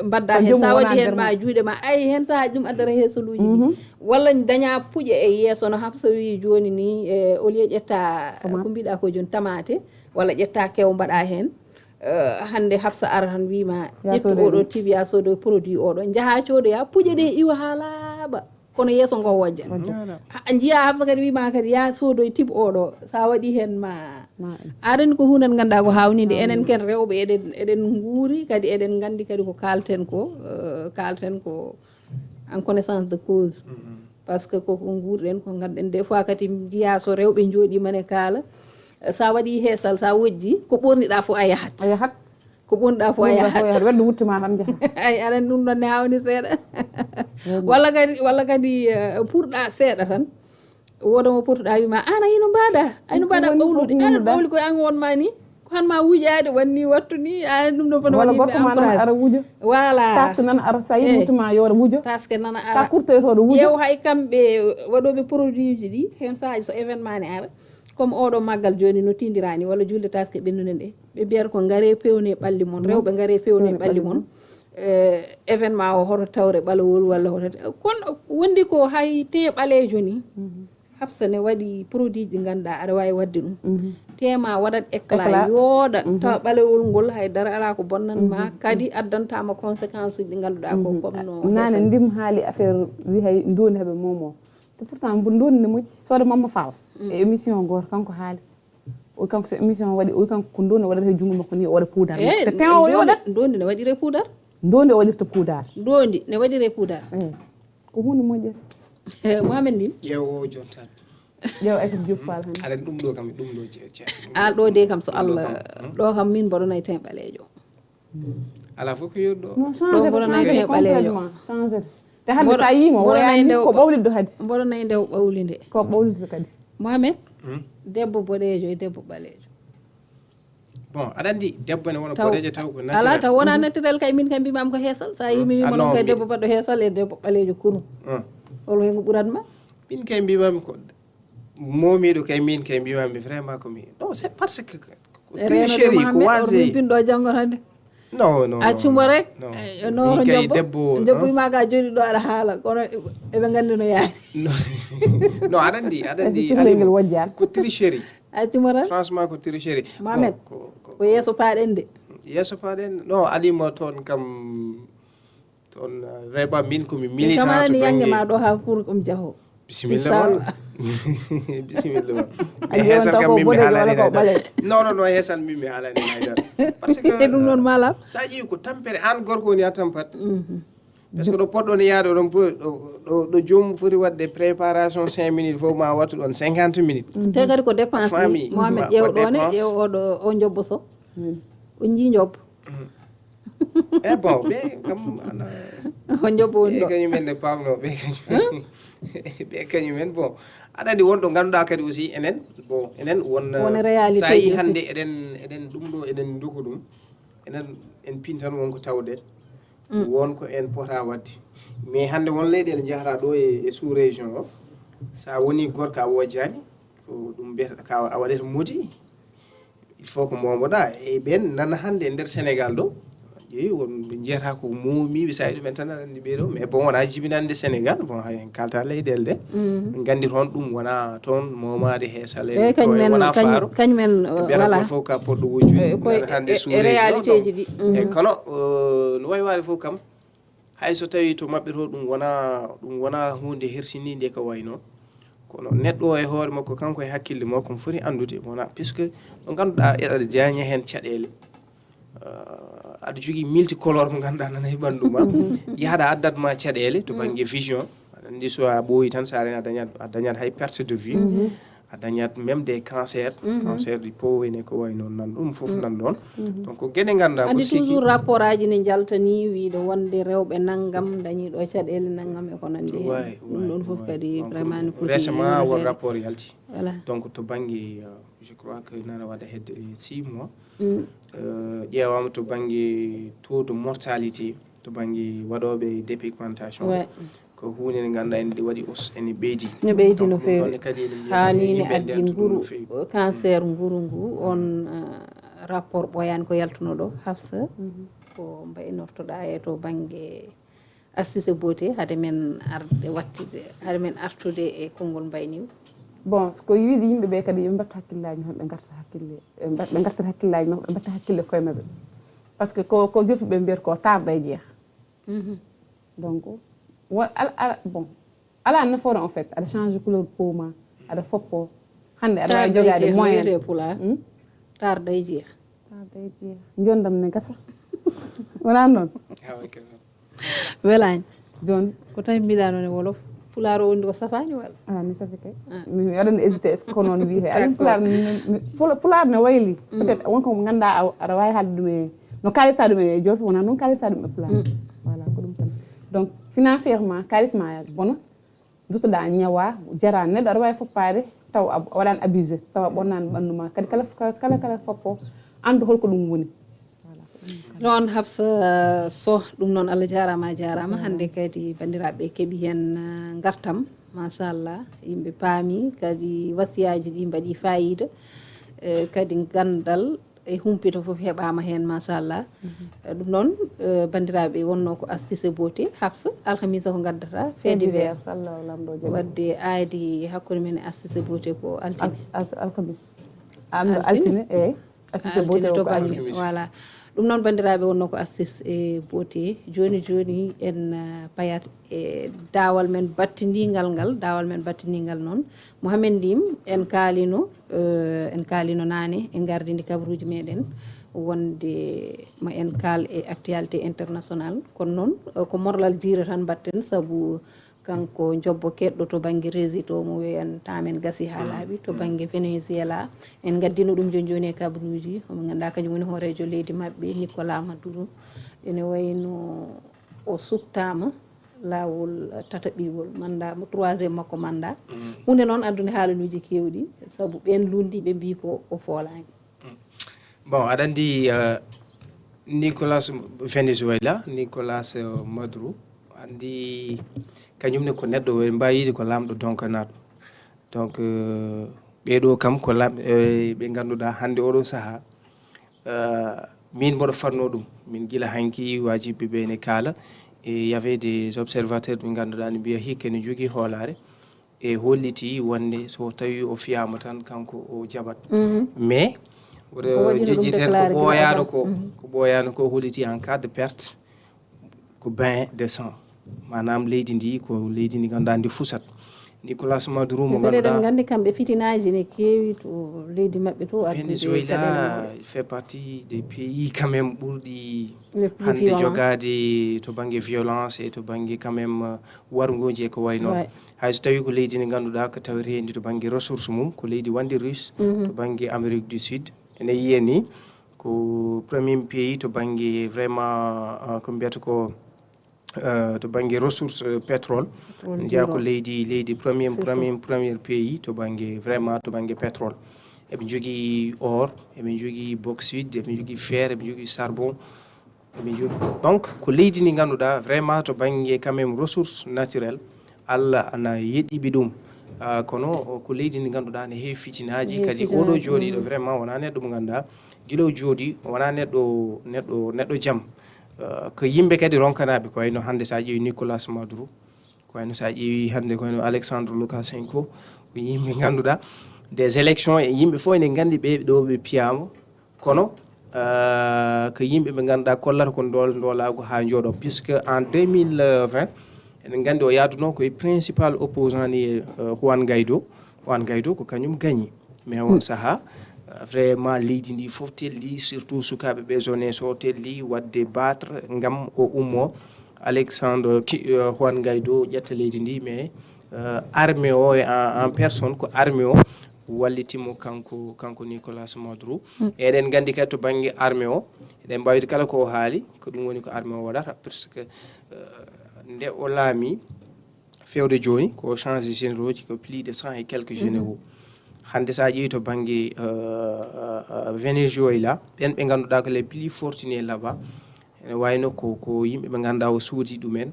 mbadda heen, sa waɗi heen ma juuɗe ma, ay heen sahaa ɗum addata heesaluuji ɗi. Walla daña puƴe e yeeso no Hafsa wi jooni ni, e au lieu ƴetta ko mbiɗa ko jooni, tamaate walla ƴetta kew mbaɗa heen. Hannde Hafsa ara tan wima, ƴettu oɗo tib ya soodo produit oɗo, njaha coodoya puƴe ɗe iwa ha laaɓa, kono yeeso ngo wojja. A jiya Hafsa kadi wima kadi ya soodoy tib oɗo, sa waɗi hen ma. Aɗa anndi ko hunde nde ngannduɗaa ko hawnide, enen ken rewɓe eɗen eɗen nguuri kadi, eɗen nganndi kadi ko kalten ko, kalten ko en connaissance de cause. Par ce que koko nguurɗen, ko nganduɗen des fois kadi jiya so rewɓe jooɗima ne kaala, sa waɗi heesal, sa wojji, ko ɓorniɗa fof a yahat. A yahat. Ko ɓorniɗa fof a yahat. Weddo wuttuma tan jaha. Ay, aɗa anndi ɗum ɗon ne hawni seeɗa. Walla kadi, walla kadi, eh, purɗa seeɗa tan. Wooda mo potuɗa wima, an a hino mbaɗa, a hino mbaɗa ɓawlude, aɗa ɓawli koye an wonma ni. Ko han ma wujaade wanni wattu ni, a ɗum ɗo fono wala waɗi gorko ma nana ara wujo. Voilà. Taske nana ara sa yiɗi wuttuma yo ara wujo. Taske nana ara. Ka kurtoytoɗo wujo. Ƴeew hay kamɓe waɗoɓe produit ji ɗi, hen saaji so événement ne ara, comme oɗo maggal joni no tindirani walla julde taske ɓennude nde, ɓe mbiyata ko ngare pewne ɓalli mon, rewɓe ngare pewne ɓalli mon. Eh, événement o hoto tawre ɓalawol walla hoto, kono wondi ko hay te ɓalejo ni. Hafsa ne waɗi produit ji ngannduɗaa aɗa waawi waɗde ɗum. Tema waɗat éclat, yooɗa, tawa ɓalewol ngol hay dara alaa ko bonnan ma, kadi addantama conséquence uji ɗi ngannduɗaa ko comme no nane ndim haali affaire wi hay ndondi haɓe momo. Te pourtant mbo ndondi ne moƴƴi, sooda Mamma Fall e émission goto kanko haali. O kanko so émission waɗi, o kanko ko ndondi waɗata e junngo makko ni, o waɗa poudar. Eh, te ten o yoɗat ndondi ne waɗire poudar. Ndondi o waɗirta poudar. Ndondi ne waɗire poudar. Eh, ko hunde moƴƴere. Eh, Mohamed Ndin. Ƴeew o jontan. Ƴeew Aïssatou Diop Fall hannde. Aɗa ɗum ɗo kam, ɗum ɗo ce-, ce-, An ɗo de kam so ɗum ɗo Allah, kam, hmm? Ɗo kam min mboɗo nayi ten ɓaleejo. Ala fof ko yoɗɗo. Non, ɗo changé, mboɗo nayi ten ɓaleejo. Complètement, changé. Te hannde sa yii mo, mboɗo nayi nde ko ɓawliddo hadi. Mboɗo nayi nde o ɓawli nde. Ko ɓawliddo kadi. Mohamed, hmm? Debbo boɗeejo e debbo ɓaleejo. Bon, aɗa anndi debbo ne wona boɗeejo taw ko ala naturel. Taw wona naturel kay, min kay mbimam ko heesal. Sa yii mi wima non kay debbo baɗɗo heesal e debbo ɓaleejo kurum. Hol hen ko ɓurat ma? Min kay mbimami ko momiɗo kay, min kay mbimami vraiment ko mi. Non, c'est parce que ko tricherie, ko wasde. Pinɗo janngo hannde. Non, non, non. Accuma rek. Non. Eh, no min kay debbo, debbo ima ga joni ɗo aɗa haala, kono eɓe nganndi no yaari. Non, aɗa anndi, aɗa anndi, Aliou, wojjani ko tricherie. Accuma tan. Franchement, ko tricherie. Mohamed, bon, ko, ko, ko yeeso paɗen de. Yeeso paɗen. Non, Alima toon kam, toon, eh, reba min ko mi militant to bangge. Kamani yange ma ɗo ha pour ɗum jaho. Bisimilla ma. Bisimilla ma. A ƴeewan taw ko boɗeejo walla ko ɓaleejo. Non, non, non, heesal min mi haalani haydara. Parce que, eh, ɗum noon mala. Sa ƴeewi ko tampere, an gorko woni a tampat. Parce que ɗo poɗɗon yaade ɗon, ɗo, ɗo, ɗo joom foti waɗde préparation cinq minutes, fof ma wattu ɗon cinquante minutes. Te kadi ko dépense ni. Mohamed, ƴeew ɗo ne, ƴeew oɗo, o njobbo so. O jii njobbo. Eh, bon, ɓe kam, ana, o njobbo woni ɗo. Kañum en ne pamno, ɓe kañum. Ɓe kañum en, bon. Aɗa anndi won ɗo ngannduɗaa kadi aussi enen, bon, enen won, won réalité sa yii hannde eɗen, eɗen ɗum ɗo, eɗen ndogu ɗum. Enen en pintan won ko tawɗen. Won ko en pota waɗde. Mais hannde won leyɗeele njahata ɗo e, e sous région o. Sa woni gorko a wojjaani, ko ɗum mbiyata ka a waɗata modi. Il faut ko momoɗa. E ɓen nana hannde e nder Sénégal ɗo. Ƴeewi won ɓe njiyata ko momiɓe sa ɗumen tan aɗa anndi ɓe ɗo. Mais bon, wona jibinande Sénégal. Bon, hay en kalta leyɗeele ɗe. Nganndi toon ɗum wona toon momaade heesal e kañum en, wona faaro. Kañum en, ɓe mbiyata voilà. Ko fof ka poɗɗo wujjude. Eh, koye hannde e, sous e région réalité ji ɗi. E kono, eh, no wayi waade fof kam, hay so tawi to maɓɓe to ɗum wona, ɗum wona huunde hersininde ko wayi noon. Kono neɗɗo o e hoore makko, kanko e hakkille makko, omo foti anndude wona, puisque ɗo ngannduɗaa eɗa jaaña heen caɗeele. Eh, aɗa jogii multicolore mo ngannduɗaa nana e ɓanndu ma. Yahaɗa addat ma caɗeele to bannge vision. Aɗa anndi so a ɓooyi tan, so a rena a dañat, a dañat hay perte de vue. A dañat même des cancers, cancer du peau, ene ko wayi noon nan, ɗum fof nan ɗon. Donc, ko geɗe ngannduɗaa ko anndi siki toujours rapport aji ne njaltani wiide wonde rewɓe nanngam dañi ɗo caɗeele nanngam e ko nanndi heen. Ɗum ɗon fof kadi vraiment ne foti récemment won rapport yalti. Voilà. Donc, to bannge, euh, je crois que nana waɗa hedde six mois. Euh, ƴeewaama to bannge taux de mortalité, to bannge waɗooɓe dépigmentation. Ouais. Ko huunde nde ngannduɗaa ene waɗi os, ene ɓeydi. No ɓeydi no Donc ɗum ɗoon feewi. ne kadi eɗen mbiya Haa ko nii ne yimɓe addi ndentoo ɗum nguru, no feewi. Cancer nguru ngu, on eh, rapport ɓooyaani ko yaltuno ɗo, Hafsa. Ko mbaynortoɗaa e to bannge astuce e beauté, hade men arde wattude, hade men artude e konngol mbayniigu? Bon, ko yiɗi yimɓe ɓe kadi yo mbatta hakkillaaji maɓɓe, ɓe ngarta hakkille, ɓe mba- ɓe ngartata hakkillaaji maɓɓe, ɓe mbatta hakkille koye maɓɓe. Parce que ko, ko jofu ɓe mbiyata ko tarda e jeex. Donc wa- ala, ala, bon, ala nafoore en fait, aɗa change couleur peau ma, aɗa foppo. Hannde aɗa waawi Tarda e jogaade jeex no moyen. Wiyetee pulaar? Tarda e jeex. Tarda e jeex. Njondam ne gasa. Wonaa noon? Haa waɗi kadi. Welaani. Jooni Ko tawi mbiɗa noon e wolof? Pulaar o wondi ko safaani walla? Ah, mi safi kay. Mi mi waɗan hésité, est-ce que ko noon wiyetee? Aɗa anndi pulaar mi- mi- pula- pulaar ne wayli. Peut-être won ko ngannduɗaa a- aɗa waawi haalde ɗum e no kaalirta ɗum e jolfe, wonaa noon kaalirta ɗum e pulaar. Voilà, ko ɗum tan. Donc financièrement kaalis ma bona, duttoɗaa ñawa, jara neɗɗo, aɗa waawi foppaade taw a waɗaani abusé, taw a ɓonnaani ɓanndu ma. Kadi kala kala kala foppo anndu holko ɗum woni. Noon Hafsa Soh, ɗum noon Allah jaaraama a jaaraama. Hannde kadi banndiraaɓe keɓi heen eh, ngartam, machallah, yimɓe paami kadi wasiyaaji ɗi mbaɗi faayiida. Eh, kadi ganndal e humpito fof heɓaama heen, machallah. Eh, ɗum noon eh, banndiraaɓe, wonnoo ko astuce beauté. Hafsa, alhamisa ko ngaddata fait divers. Sallahu lamɗo jam. Waɗde aadi hakkunde men e astuce beauté ko altine. Al- alhamis. Am altine e astuce Altine beauté to o ko bannge altine. Voilà. Ɗum noon banndiraaɓe, wonnoo ko astuce e beauté. Jooni jooni en eh, payat e daawal men battindingal ngal, daawal men battindingal noon. Mohamed Ndim, en kaalino eh, en kaalino naane e gardini kabaruuji meɗen wonde ma en kaal e actualité international. Kono noon eh, ko morlal jiire tan mbatten, sabu kanko Jobbo Keɗɗo to bannge réseau to mo wiyan tamen gasi haa laaɓi to bannge Venezuela. En ngaddino ɗum jooni jooni e kabaruuji. Omo ngannduɗaa kañum woni hooreejo leydi maɓɓe, Nicolas Maduro. Ene wayno o suɓtaama laawol tataɓiwol, mandat mo troisième makko mandat. Huunde noon addude haalaluuji keewɗi, sabu ɓeen luulndiiɓe mbii ko o foolaani. Bon, aɗa anndi eh, Nicolas Venezuela, Nicolas eh, Maduro, anndi kañum ne ko neɗɗo, en mbaawi yiide ko laamɗo donkanaaɗo. Donc eh, ɓeeɗo kam ko laam eh, ɓe ngannduɗaa hannde oɗo sahaa eh, min mboɗo farnoo ɗum. Min gila hanki waajibi ɓe ne kaala, e y avait des observateurs ɓe ngannduɗaa ne mbiya hikka ne jogii hoolaare, e holliti wonde so tawi o fiyaama tan kanko o jaɓat. Mais oɗo jejjiten ko ɓooyaano ko, ko ɓooyaano ko holliti en cas de perte ko bain de sang. Maanaam leydi ndi ko leydi ndi ngannduɗaa ndi fusat. Nicolas Maduro mo Kadi eɗen ngannduɗaa nganndi kamɓe fitinaaji ne keewi to leydi maɓɓe to, addude caɗeele Venezuela mawɗe. Fait partie des pays quand même ɓurɗi Les plus hannde violents. Jogaade to bannge violence e to bannge quand même eh, warngooji e ko wayi noon. Ouais. Hay so tawii ko leydi ndi ngannduɗaa ko taweteendi to bannge ressource mum ko leydi wonde russe, to bannge Amérique du Sud, ene yiyee ni ko premier pays to bannge vraiment eh, ko mbiyata ko eh, to bannge ressource eh, pétrole. Njiyaa ko leydi leydi premier premier premier pays to bannge vraiment to bannge pétrole. Eɓe njogii or, eɓe njogii bauxite, eɓe njogii fer, eɓe njogii charbon, eɓe njogii. Donc ko leydi ndi ngannduɗaa vraiment to bannge quand même ressource naturelle, Allah ana yeɗiɓe ɗum. Ah, kono ko leydi ndi ngannduɗaa ne heewi fitinaaji. Kadi oɗo jooɗiiɗo vraiment wonaa neɗɗo mo ngannduɗaa gila o jooɗii, wonaa neɗɗo neɗɗo neɗɗo jam. Ah, ko yimɓe kadi ronkanaaɓe, ko wayno hannde so a ƴeewi Nicolas Maduro, ko wayno so a ƴeewi hannde ko wayno Alexandre Lukashenko, ko yimɓe ngannduɗaa des élections e yimɓe fof ene nganndi ɓe ɗo ɓe piyaama. Kono eh, ko yimɓe ɓe ngannduɗaa kollata ko ndool ndoolaagu haa njooɗo, puisque en deux mille vingt eɗen nganndi o yaaduno ko e principal opposant ni eh, Juan Guaido. Juan Guaido ko kañum gañi, mais on sahaa eh, vraiment leydi ndi fof telli, surtout sukaaɓe ɓe jeunesse o telli waɗde battre ngam o ummo. Alexandre Ki- eh, Juan Guaido ƴetta leydi ndi, mais eh, armée o en, en personne ko armée o wallitimo kanko kanko Nicolas Maduro. Eɗen nganndi kadi to bannge armée o eɗen mbaawi kala ko o haali ko ɗum woni ko armée o waɗata, parce que eh, nde o laami fewde jooni ko changé généraux ji ko plus de cent et quelques généraux. Hannde so a ƴeewi to bannge eh, eh, Venezuela, ɓen ɓe ngannduɗaa ko les plus fortunés là-bas, Ene wayno ko, ko yimɓe ɓe ngannduɗaa o soodi ɗumen,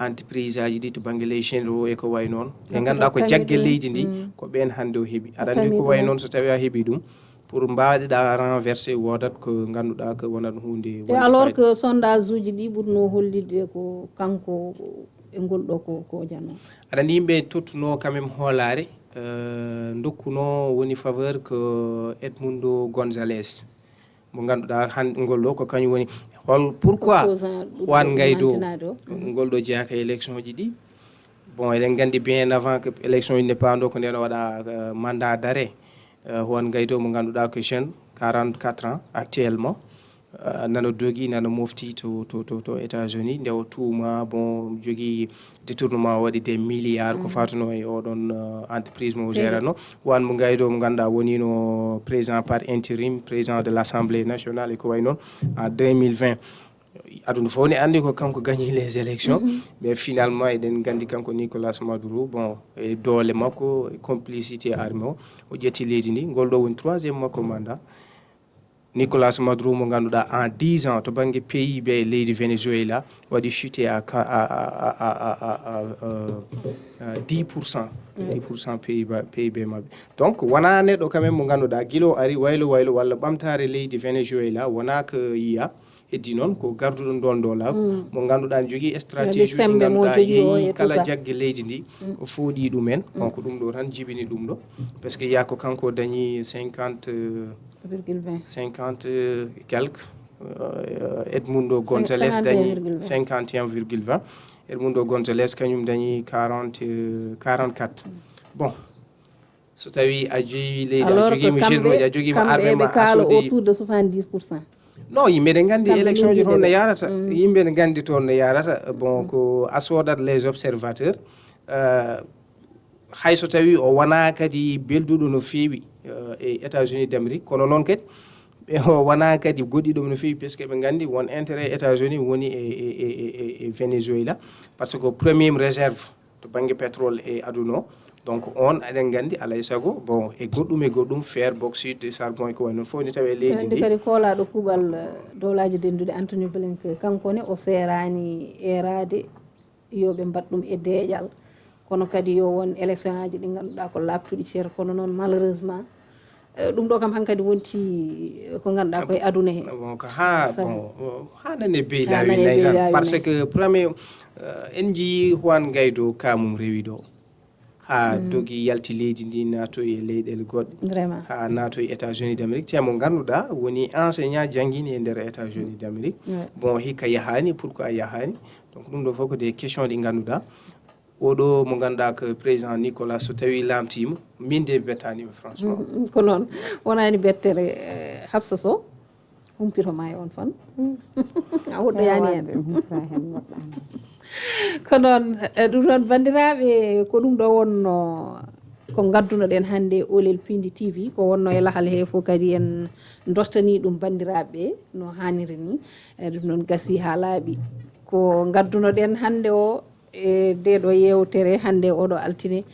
entreprise aji ɗi to bannge les généraux e ko wayi noon. Ɓe ngannduɗaa ko jagge leydi ndi, ko ɓeen hannde o heɓi. Aɗa anndi ko wayi noon, so tawii a heɓi ɗum, pour mbaawɗa renverser, woodat ko ngannduɗaa ko wonat huunde. E wonde alors fayda. Que sondage uji ɗi ɓurno hollitde ko kanko e ngol ɗo ko, ko jano. Aɗa anndi yimɓe tottuno quand même hoolaare, euh, ndokkuno woni faveur ko Edmundo Gonzalez. Mo ngannduɗaa han ngol ɗo ko kañum woni hol, pourquoi Opposant ɓurɗo Juan ɗum Guaido mantinaade o. Ngol ɗo jeyaa ka élection ji ɗi. Bon, eɗen nganndi bien avant que élection ji ne paando ko nden o waɗa, euh, mandat d'arrêt. Euh, Juan Guaido mo ngannduɗaa ko jeune, quarante-quatre ans actuellement. Euh, nana dogi, nana mofti to, to, to, to États-Unis. Nde o tuuma, bon, jogii détournement o waɗi des milliards ko faatuno e oɗon, euh, entreprise mo o gérano. Juan mo Guaido mo ngannduɗaa wonino président par intérim, président de l'Assemblée nationale e ko wayi noon en deux mille vingt. Aduna fof ne anndi ko kanko gagné les élections, mais finalement eɗen nganndi kanko Nicolas Maduro, bon, e doole makko, e complicité armée o, o ƴetti leydi ndi. Ngol ɗo woni troisième makko mandat. Nicolas Maduro mo ngannduɗaa en dix ans to bannge P I B leydi Venezuela waɗi chuté à, à, à, euh, euh, dix pour cent, dix pour cent P I B, P I B maɓɓe. Donc wonaa neɗɗo quand même mo ngannduɗaa gila o ari waylo waylo walla ɓamtaare leydi Venezuela wonaa ko yiya. Heddi noon ko garduɗo ndon doolaagu mo ngannduɗaa ne jogii stratégie uji ɗi ngannduɗaa yeeyi kala jagge leydi ndi o fooɗi ɗumen. Bon, ko ɗum ɗo tan jibini ɗum ɗo, parce que yaa ko kanko dañi cinquante, euh, cinquante et quelques. Euh, Edmundo Gonzalez dañi cinquante et un virgule vingt. Edmundo Gonzalez kañum dañi quarante, euh, quarante-quatre. Bon, so tawii a jeeyi leydi, a jogiima généraux, a jogiima armée ma, a soodi autour de soixante-dix pour cent. Non, yimɓe ne nganndi élection ji toon no yaarata. Yimɓe ne nganndi toon no yaarata. Bon, ko a soodat les observateurs. Euh, hay so tawii o wonaa kadi belduɗo no feewi, euh, e États-Unis d'Amérique, kono noon kadi o wonaa kadi goɗɗiɗo no feewi, parce que ɓe nganndi won intérêt États-Unis woni e, e, e, e, e Venezuela, parce que ko premier réserve to bannge pétrole e aduna o. Donc on eɗen nganndi alay sago, bon, e goɗɗum e goɗɗum, fer, bauxite, charbon e ko wayi noon fof ne tawee leydi ndi. Kadi koolaaɗo kuuɓal, eh, Dowlaaji Dennduɗi Antonio Blinken, kanko ne o seeraani eeraade yo ɓe mbaɗ ɗum e deeƴal. Kono kadi yo won élection aji ɗi ngannduɗaa ko laaɓtuɗi cer, kono noon malheureusement, eh, ɗum ɗo kam hankadi wonti ko ngannduɗaa koye aduna he. Bon, ko haa, bon, haa nane beylaawi nayi tan. Parce que premier, eh, en njiyii Juan Guaido ka mum rewi ɗo. Haa dogi yalti leydi ndi, naatoyi e leyɗeele goɗɗe. Vraiment. Haa naatoyi États-Unis d'Amérique. Te mo ngannduɗaa woni enseignant janngini e nder États-Unis d'Amérique. Ouais. Bon, hikka yahaani, pourquoi yahaani? Donc ɗum ɗo fof ko des questions ɗi ngannduɗaa. Oɗo mo ngannduɗaa ko président Nicolas, so tawii laamtiima, min de bettaani mi franchement. Mm, ko noon. Wonaani bettere, eh, Hafsa Sow. Humpito ma e on fan. A woɗɗoyaani heen. Ko noon, eh, ɗum noon, banndiraaɓe, ko ɗum ɗo wonno ko ngadduno-ɗen hannde Oolel Piindi T V, ko wonno e lahal he fof kadi en dottanii ɗum banndiraaɓe no haaniri ni. Eh, ɗum noon gasii haa laaɓi. Ko ngadduno-ɗen hannde o, e nde ɗo yeewtere hannde oɗo altine,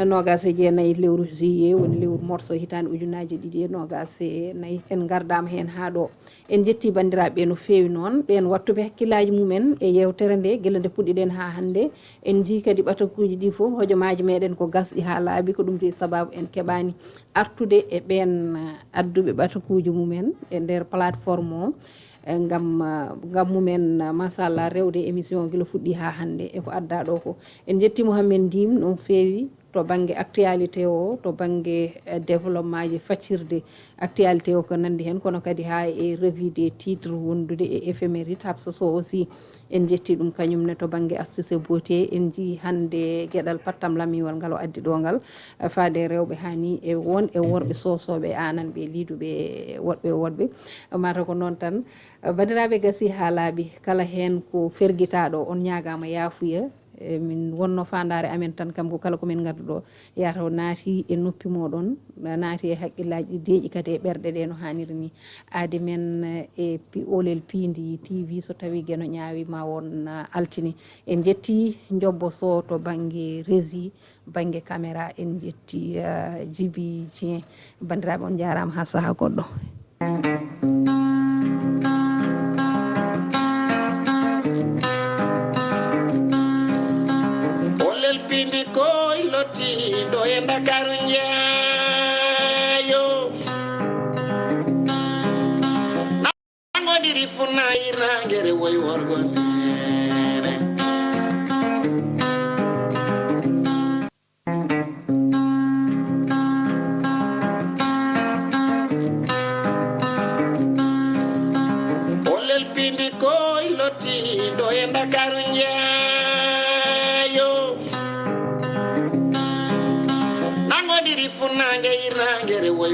noogaas e jeenayi lewru juillet, woni lewru morso hitaande ujunnaji ɗiɗi e noogaas e nayi. En ngardaama heen haa ɗo. En njetti banndiraaɓe no feewi noon, ɓeen wattuɓe hakkillaaji mumen e yeewtere nde, gila nde puɗɗiɗen haa hannde. En njii kadi ɓatakuuji ɗi fof, hojomaaji meɗen ko gasɗi haa laaɓi, ko ɗum jeyi sabaabu en keɓaani artude e ɓeen, eh, adduɓe ɓatakuuji mumen e nder plateforme o. Eh, ngam, eh, ngam mumen, eh, machallah, rewde émission o gila fuɗɗi haa hannde e ko adda ɗo ko. En njetti Mouhamed Ndim no feewi to bannge actualité o, to bannge, eh, développement ji faccirde actualité o ko nanndi heen, kono kadi haa e revue des titres wondude e éphéméride, Hafsa Sow aussi en njetti ɗum kañum ne to bannge astuce beauté. En njii hannde geɗal pattam lamiwal ngal o addi ɗo ngal, eh, faade rewɓe haa ni e won e worɓe soosooɓe e aananɓe e liiduɓe e woɗɓe e woɗɓe. Mata ko noon tan, eh, banndiraaɓe, gasii haa laaɓi, kala heen ko fergitaaɗo, on ñaagaama yaafuya. Eh, min wonno faandaare amen tan kam ko kala ko min ngaddu ɗo, yataw naati e noppi mooɗon, naati e hakkillaaji ɗi, deeƴi kadi e ɓerɗe ɗe no haaniri ni. Aadi men, eh, e pi-, Oolel Piindi T V, so tawii Geno ñaawi ma won, eh, altine. En njetti Njobbo Sow to bannge régie, bannge caméra, en njetti, eh, Djiby Dieng. Banndiraaɓe, on njaaraama haa sahaa goɗɗo. Ndakaaru njeeyo. Nangodiri funna yirnaange rewoy worgo neene. Ollel pindi koy lottiiɗo e Ndakaaru njeeyo. Nangodiri funnaange yirnaange rewoy